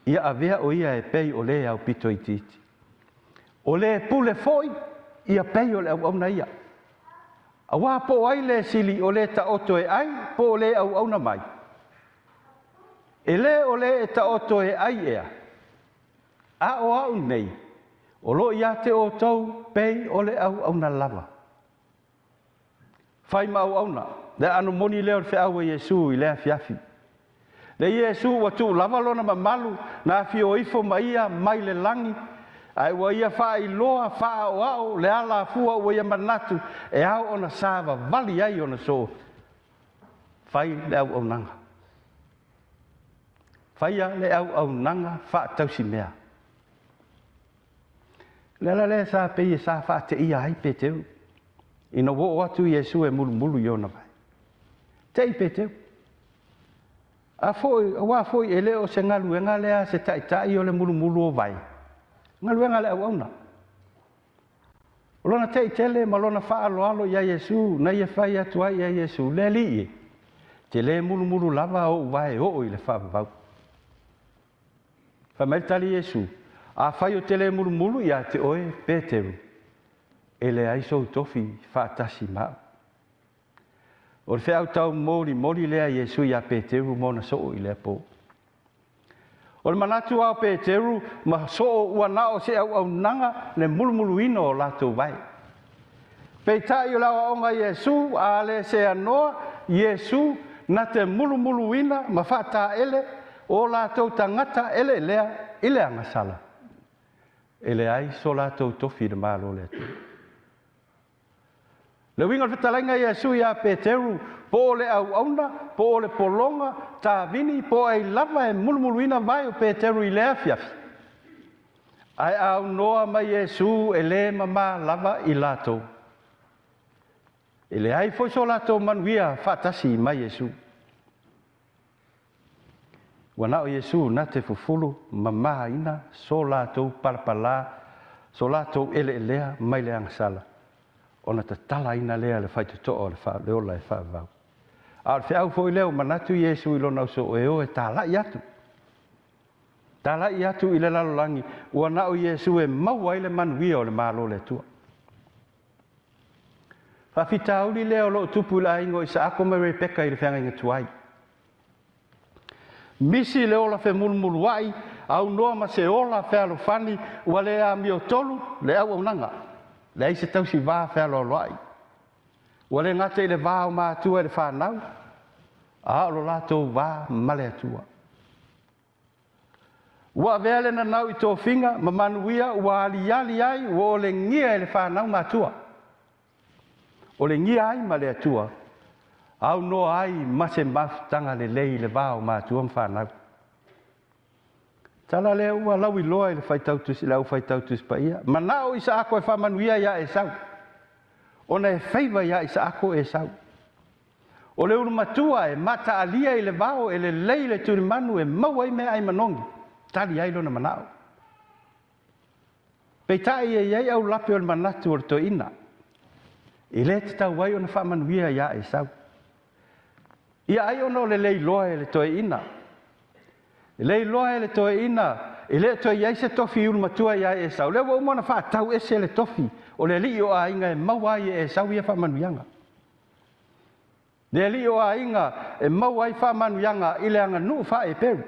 ia avea o ia e pei o le aupito itiiti. O le pule foi, ia pei o le auauna ia. Auā po o ai le sili, o le taoto e ai, po o le auauna mai? E lē o le e taoto e ai ea, a o a'u nei, o loo ia te outou pei o le auauna lava. Fai ma auauna, le aano moni lea o le feau a Iesu i le afiafi. Le Iesu ua tuu lava lona mamalu, na afio ifo ma ia mai le lagi, ae ua ia faailoa faaoao le alafua ua ia manatu e ao ona savavali ai ona soo. Fai le auaunaga. Faia le auaunaga faatausimea. Le ala lea sa pei e sa faateia ai Peteru, ina ua oo atu Iesu e mulumulu i ona vae. Tei Peteru. A foi, auā foi e le o se galuega lea a se taitai o le mulumulu o vae. Galuega a le auauna. O lona tei tele ma lona faaaloalo iā Iesu, na ia fai atu ai ia Iesu, le Alii e, te le mulumulu lava ou vae oo i le faavavau. Fai mai le tali a Iesu, afai ou te le mulumulu ia te oe, Peteru, e leai sou tofi faatasi ma au. O le feau taumolimoli lea a Iesu iā Peteru ma ona soo i lea po. O le manatu lava o Peteru ma soo ua na o se auaunaga le mulumuluina o latou vae. Peitai o le aoaoga a Iesu, a le seanoa Iesu na te mulumuluina ma faataele o latou tagata eleelea i le agasala, e leai so latou tofi i le Malo o le Atua. Le uiga o le fetalaiga a Iesu iā Peteru, po o le auauna, po o le pologa, tavini, po o ai lava e mulumuluina vae o Peteru i lea afiafi, ae aunoa ma Iesu e le mamā lava i latou. E leai foi so latou manuia faatasi ma Iesu. Ua na o Iesu na te fufulu mamāina so latou palapalā, so latou eleelea mai le agasala, ona tatalaina lea le faitotoa o le faaleola e faavavau. A o le feau foi lea ua manatu Iesu i lona ausoo e o e talai atu. Talai atu i le lalolagi, ua na o Iesu e maua ai le manuia o le Malo o le Atua. Faafitauli lea o loo tupu i le aiga o Isaako ma Rebeka i le feagaiga tuai. Misi le ola femulumuluai, aunoa ma se ola fealofani, ua le amiotolu le auaunaga. Leai se tausi va fealoaloai. Ua le gata i le va o matua i le fanau, a o lo latou va ma le Atua. Ua avea le nanau i tofiga ma manuia ua aliali ai ua olegia e le fanau matua. Olegia ai ma le Atua, aunoa ai ma se mafutaga lelei i le va o matua ma fanau. Tala lea ua lauiloa i le faitau tusi, le aufaitau Tusi Paia. Manao Isaako e faamanuia iā Esau, ona e faiva iā Isaako Esau. O le ulu matua e mataalia i le vao e lelei le tulimanu e maua ai meaai manogi, tali ai lona manao. Peitai e i ai aulape o le manatu o le toeaina, e le tatau ai ona faamanuia iā Esau. Ia ai ona o le le iloa e le toeaina. E le iloa e le toeaina, e le o toe i ai se tofi ulumatua ia Esau. Lea ua uma ona faatau ese le tofi o le alii o aiga e maua ai e Esau ia faamanuiaga. Le alii o aiga e maua ai faamanuiaga i le aganuu faa-Eperu.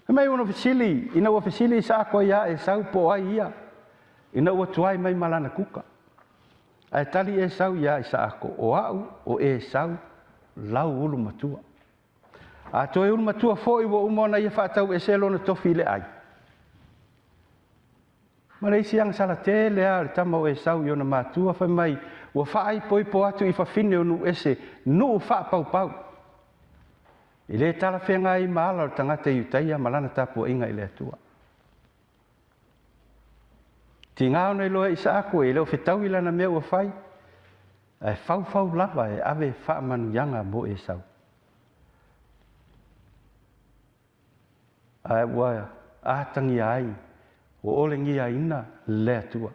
Fai mai ona fesili, ina ua fesili Isaako iā Esau po o ai ia, ina ua tuai mai ma lana kuka. Ae tali Esau iā Isaako, o au o Esau lau ulu matua. A toe ulu matua foi ua uma ona ia faatau ese lona tofi i le ai. Ma le isi agasala tele lava o le tama o Esau i ona matua, fai mai ua faaipoipo atu i fafine o nuu ese, nuu faapaupau. E le talafeagai ma ala o le tagata Iutaia ma lana tapuaiga i le Atua. Tiga ona iloa e Isaako e le o fetaui lana mea ua fai, ae faufau lava e ave faamanuiaga mo Esau. Ae ua atagia ai, ua olegiaina le Atua.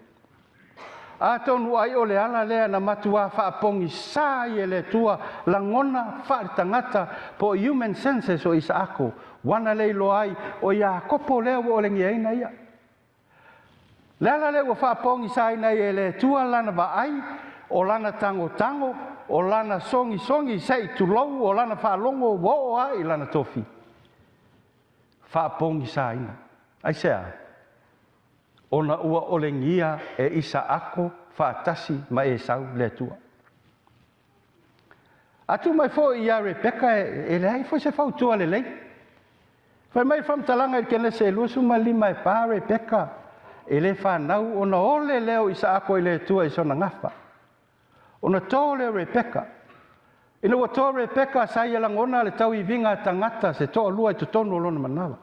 Atonu ai o le ala lea na matuā faapogisā ai e le Atua lagona faaletagata po o human senses o Isaako, ua na le iloa ai o Iakopo lea ua olegiaina ia. Le ala lea ua faapogisaina ai e le Atua lana vaai, o lana tagotago, o lana sogisogi se i tulou, o lana faalogo ua oo ai i lana tofi. Faapogisaina. Aisea? Ona ua olegia e Isaako faatasi ma Esau le Atua. A tuu mai foi ia Rebeka e leai foi se fautua lelei. Fai mai le faamatalaga i le Kenese 25 e pa Rebeka e le fanau ona ole lea o Isaako i le Atua i sona gafa. Ona to lea o Rebeka. Ina ua to Rebeka sa ia lagona le tauiviga a tagata se toalua i totonu o lona manava.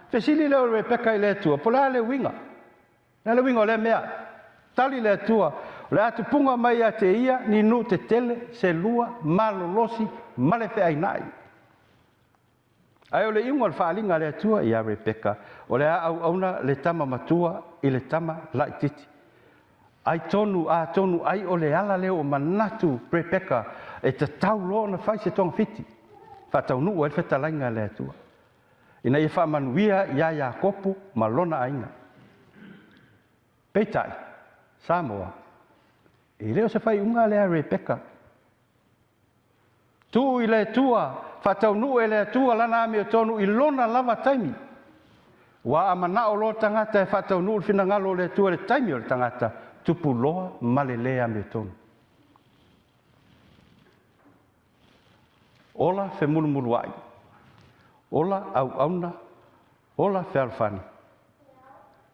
Fesili lea o Rebeka i le Atua, po o le a le uiga? O le a le uiga o lea mea? Tali le Atua, o le a tupuga mai ia te ia ni nuu tetele, se lua, malolosi ma le feainai. Ae o le iuga o le faaaliga a le Atua ia Rebeka, o le a auauna le tama matua i le tama laitiiti. Ai tonu atonu ai o le ala lea o manatu Rebeka e tatau loa ona fai se togafiti, faataunuu ai le fetalaiga a le Atua, ina ia faamanuia iā Iakopo ma lona aiga. Peitai, Samoa, e le o se faaiuga lea a Rebeka. Tuu i le Atua, faataunuu e le Atua lana amiotonu i lona lava taimi. Ua a manao loa le tagata e faataunuu le finagalo o le Atua i le taimi o le tagata, tupu loa ma le lē amiotonu. Ola femulumuluai, ola auauna, ola fealofani.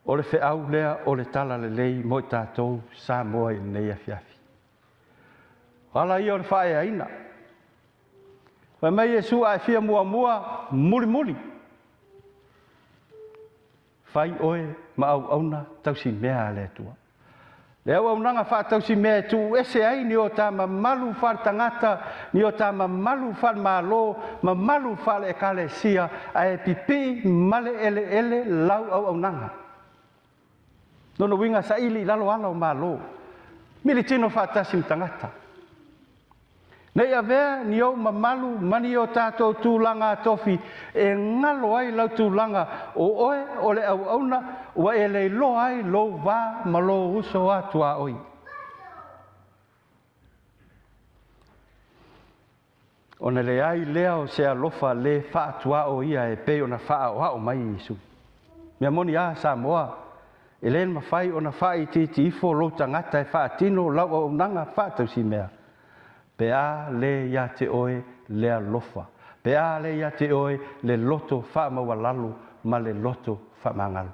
O le feau lea o le talalelei mo i tatou Samoa i lenei afiafi. O ala ia o le faaeaina. Fai mai Iesu a e fia muamua, mulimuli. Fai oe ma auauna tausimea a le Atua. Le auaunaga faatausimea e tuu ese ai ni o ta mamalu faaletagata, ni o ta mamalu faalemalo, mamalu faale-ekalesia, ae pipii ma le eleele lau auaunaga. Lona uiga saili i lalo ala o Malo, militino faatasi ma tagata. Ne i avea ni ou mamalu ma ni o tatou tulaga tofi e galo ai lau tulaga o oe o le auauna ua e le iloa ai lou va ma lou uso a tuaoi. Ona leai lea o se alofa le faatuaoia e pei ona faaoao mai Iesu. Mea moni a Samoa, e le mafai ona faaitiiti ifo lou tagata e faatino lau auaunaga faatausimea, pe a le ia te oe le alofa, pe a le ia te oe le loto faamaualalo ma le loto faamagalo.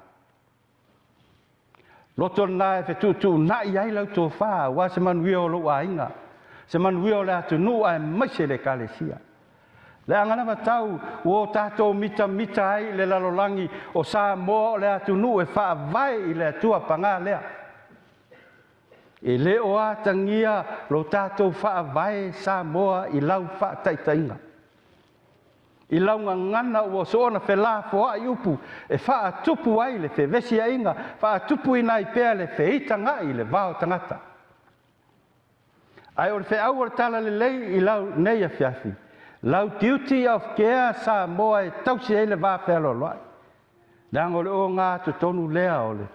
Loto lena e fetuutuunai ai lau tofa aua se manuia o lou aiga, se manuia o le atunuu aemaise le ekalesia. Le aganavatau ua o tatou mitamita ai i le lalolagi o Samoa o le atunuu e faavae i le Atua paga lea. E le o atagia lo tatou faavae Samoa i lau faataitaiga. I lau gagana ua soona felafoai upu e faatupu ai le fevesiaiga, faatupuina ai pea le feitagai i le va o tagata. Ae o le feau o le talalelei i lau nei afiafi, Lau duty of care Samoa e tausi ai le vafealoaloai. Leaga o le ogatotonu lea o le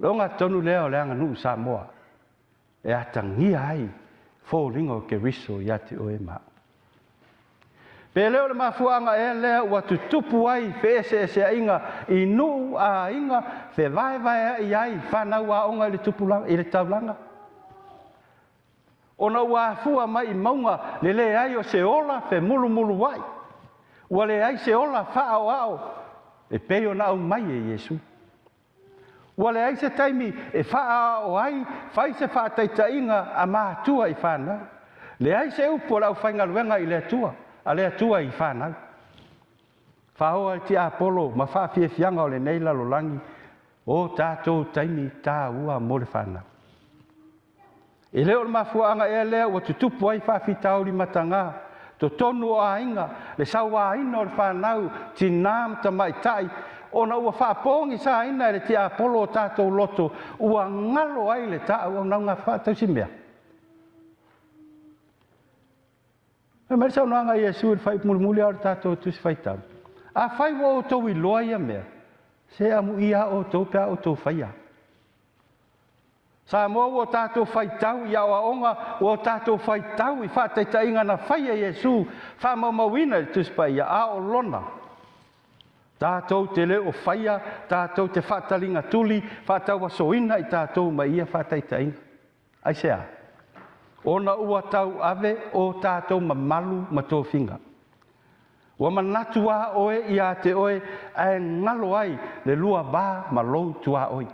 ogatotonu lea o le aganuu Samoa e atagia ai foliga o Keriso ia te oe ma au. Pe le o le mafuaaga ea lea ua tutupu ai feeseeseaiga i nuu, aiga, fevaevaea'i ai fanau aoga i le tupulaga i le taulaga? Ona ua afua mai i mauga le leai o se ola femulumuluai, ua leai se ola faaoao e pei ona aumai e Iesu. Ua leai se taimi e faaao ai, fai se faataitaiga a matua i fanau. Leai se upu a le aufaigaluega i le Atua, a le Atua i fanau. Faoa e tiapolo ma faafiafiaga o lenei lalolagi o tatou taimi taua mo le fanau. E le o le mafuaaga ea lea ua tutupu ai faafitauli mataga, totonu o aiga, le sauaina o le fanau, tinā ma tamaitai, ona ua faapogisaina e le tiapolo o tatou loto, ua galo ai le ta auaunaga faatausimea. Fai mai le saunoaga a Iesu i le faaiupu mulimuli lava o le tatou Tusi Faitau, Afai ua outou iloa ia mea, se amuia lava outou pe a outou faia. Samoa ua tatou faitau i aoaoga, ua tatou faitau i faataitaiga na faia e Iesu, faamaumauina i le Tusi Paia, a o lona, tatou te le o faia, tatou te faataligatuli, faatauasoina i tatou ma ia faataitaiga. Aisea? Ona ua tauave o tatou mamalu ma tofiga. Ua manatu lava oe ia te oe ae galo ai le lua va ma lou tuaoi.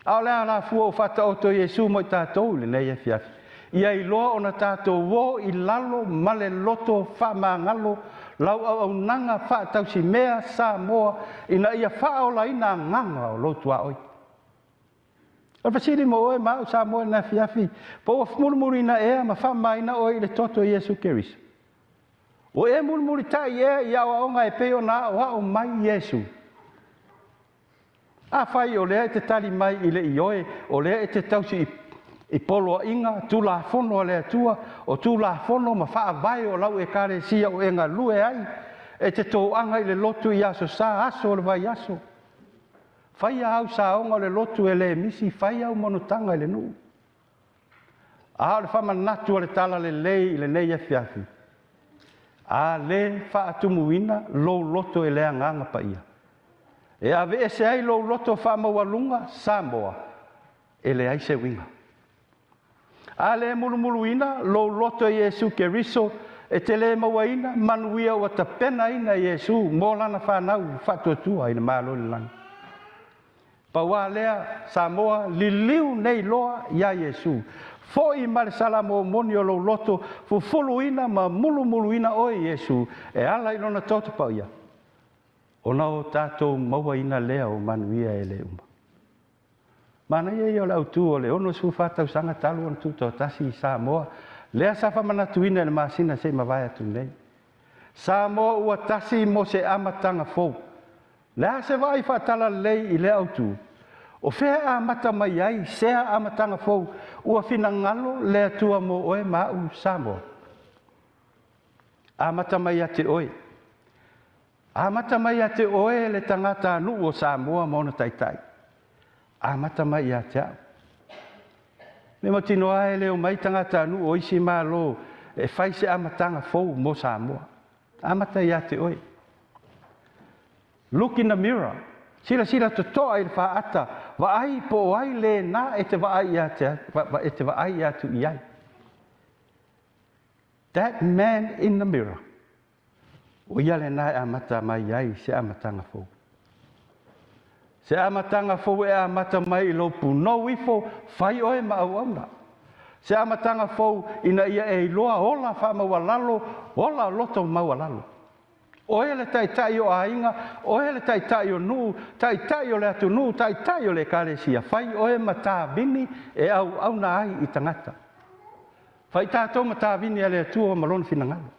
A o le alafua ua faataoto e Iesu mo i tatou i lenei afiafi, ia iloa ona tatou o i lalo ma le loto faamagalo lau auaunaga faatausimea Samoa ina ia faaolaina agaga o lou tuaoi. O le fesili mo oe ma au Samoa i lenei afiafi, po ua mulumuluina ea ma faamamaina oe i le toto o Iesu Keriso? Ua e mulimulitai ea i aoaoga e pei ona aoao mai Iesu? Afai o lea e te tali mai i le ioe, o lea e te tausi i poloaiga, Tulafono a le Atua, o Tulafono ma faavae o lau Ekalesia o e galue ai, e te toaga i le lotu i Aso Sa, aso o le vaiaso, faia au saoga o le lotu e le misi, fai au monotaga i le nuu. A o le faamanatu o le talalelei i lenei afiafi, a le faatumuina lou loto e le Agaga Paia, e aveese ai lou loto faamaualuga Samoa, e leai se uiga. A le mulumuluina lou loto e Iesu Keriso, e te le mauaina manuia ua tapenaina e Iesu mo lana fanau faatuatua i le Malo o le lagi. Pau lava lea, Samoa, liliu nei loa iā Iesu. Foi ma le salamomoni o lou loto, fufuluina ma mulumuluina oe Iesu, e ala i lona toto paia, ona o tatou mauaina lea o manuia e le uma. Manaia ia o le autu o le 64 tausaga talu ona tutoatasi i Samoa, lea sa faamanatuina i le masina se i mavae atu nei. Samoa ua tasi mo se amataga fou. O le a se vaai faatalalelei i lea autu? O fea e amata mai ai sea amataga fou ua finagalo le Atua mo oe ma au Samoa? Amata mai ia te oe. Amata mai ia te oe le tagatanuu o Samoa ma ona taitai. Amata mai ia te au. Me mautinoa e le omai tagatanuu o isi Malo e fai se amataga fou mo Samoa. Amata ia te oe. Look in the mirror. Silasila totoa i le faata, vaai po o ai lena e te vaai ia te, e te vaai atu i ai. That man in the mirror. O ia lena e amata mai ai se amataga fou. Se amataga fou e amata mai i lou punou ifo, fai oe ma auauna. Se amataga fou ina ia e iloa ola faamaualalo, ola loto maualalo. Oe le taitai o aiga, oe le taitai o nuu, taitai o le atunuu, taitai o le ekalesia, fai oe ma tavini e auauna ai i tagata. Fai tatou ma tavini a le Atua ma lona finagalo.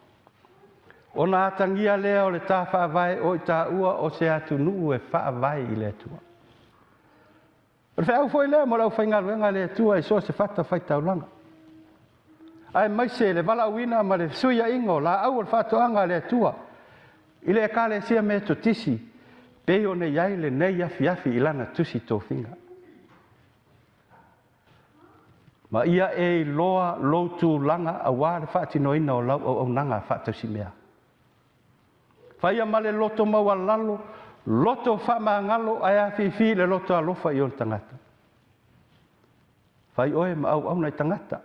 Ona atagia lea o le ta faavae o i taua o se atunuu e faavae i le Atua. O le feau foi lea mo le aufaigaluega a le Atua i so o se fatafaitaulaga. Aemaise le valaauina ma le fesuiaiga o laau o le faatoaga a le Atua i le Ekalesia Metotisi pei ona i ai lenei afiafi i lana tusi tofiga. Ma ia e iloa lou tulaga auā le faatinoina o lau auaunaga faatausimea. Faia ma le loto maualalo, loto faamagalo ae afifi i le loto alofa i ona tagata. Fai oe ma auauna i tagata.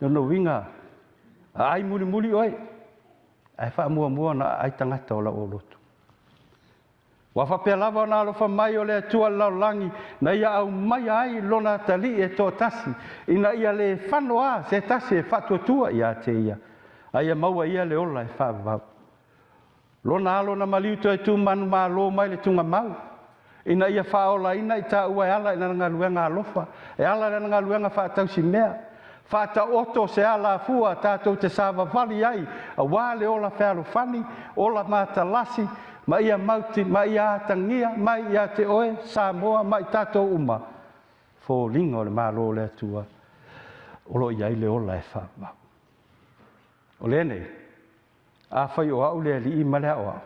Lona uiga, aai mulimuli oe, ae faamuamua ona aai tagata o lau aulotu. Ua faapea lava ona alofa mai o le Atua i le lalolagi, na ia aumaia ai lona atalii e toatasi, ina ia le fano se tasi e faatuatua ia te ia, a ia maua ia le ola e faavavau. Lona alo na maliu toe tu manumalo mai le tugamau, ina ia faaolaina i taua e ala i lana galuega alofa, e ala i lana galuega faatausimea, faataoto se alafua tatou te savavali ai, auā le ola fealofani, ola matalasi, ma ia mauti, ma ia atagia mai ia te oe, Samoa ma i tatou uma, foliga o le Malo o le Atua, o lo o i ai le ola e faavavau. O lenei, afai o au le alii ma le aoao,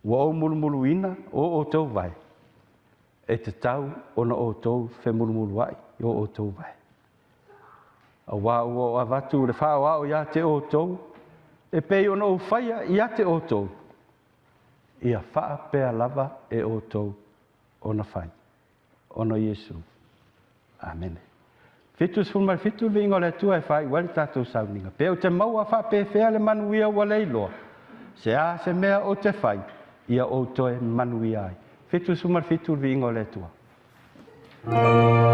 ua ou mulumuluina o outou vae, e tatau ona outou femulumuluai i o outou vae. Auā ua ou avatu le faaoao ia te outou, e pei ona ou faia ia te outou, ia faapea lava e outou ona fai. Ona o Iesu. Amene. 77 le viiga o le Atua e faaiu ai le tatou sauniga. Pe ou te maua faapefea le manuia ua leiloa, se a se mea ou te fai, ia ou toe manuia ai. 77 le viiga o le Atua. Pe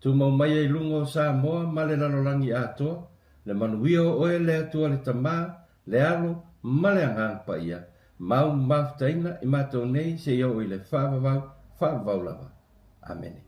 Tumau maia i luga o Samoa ma le lalolagi atoa, le manuia o oe le Atua le Tama, le Alo ma le Agaga Paia, mau mafutaina i matou nei seia oo i le faavavau, faavavau lava. Amene.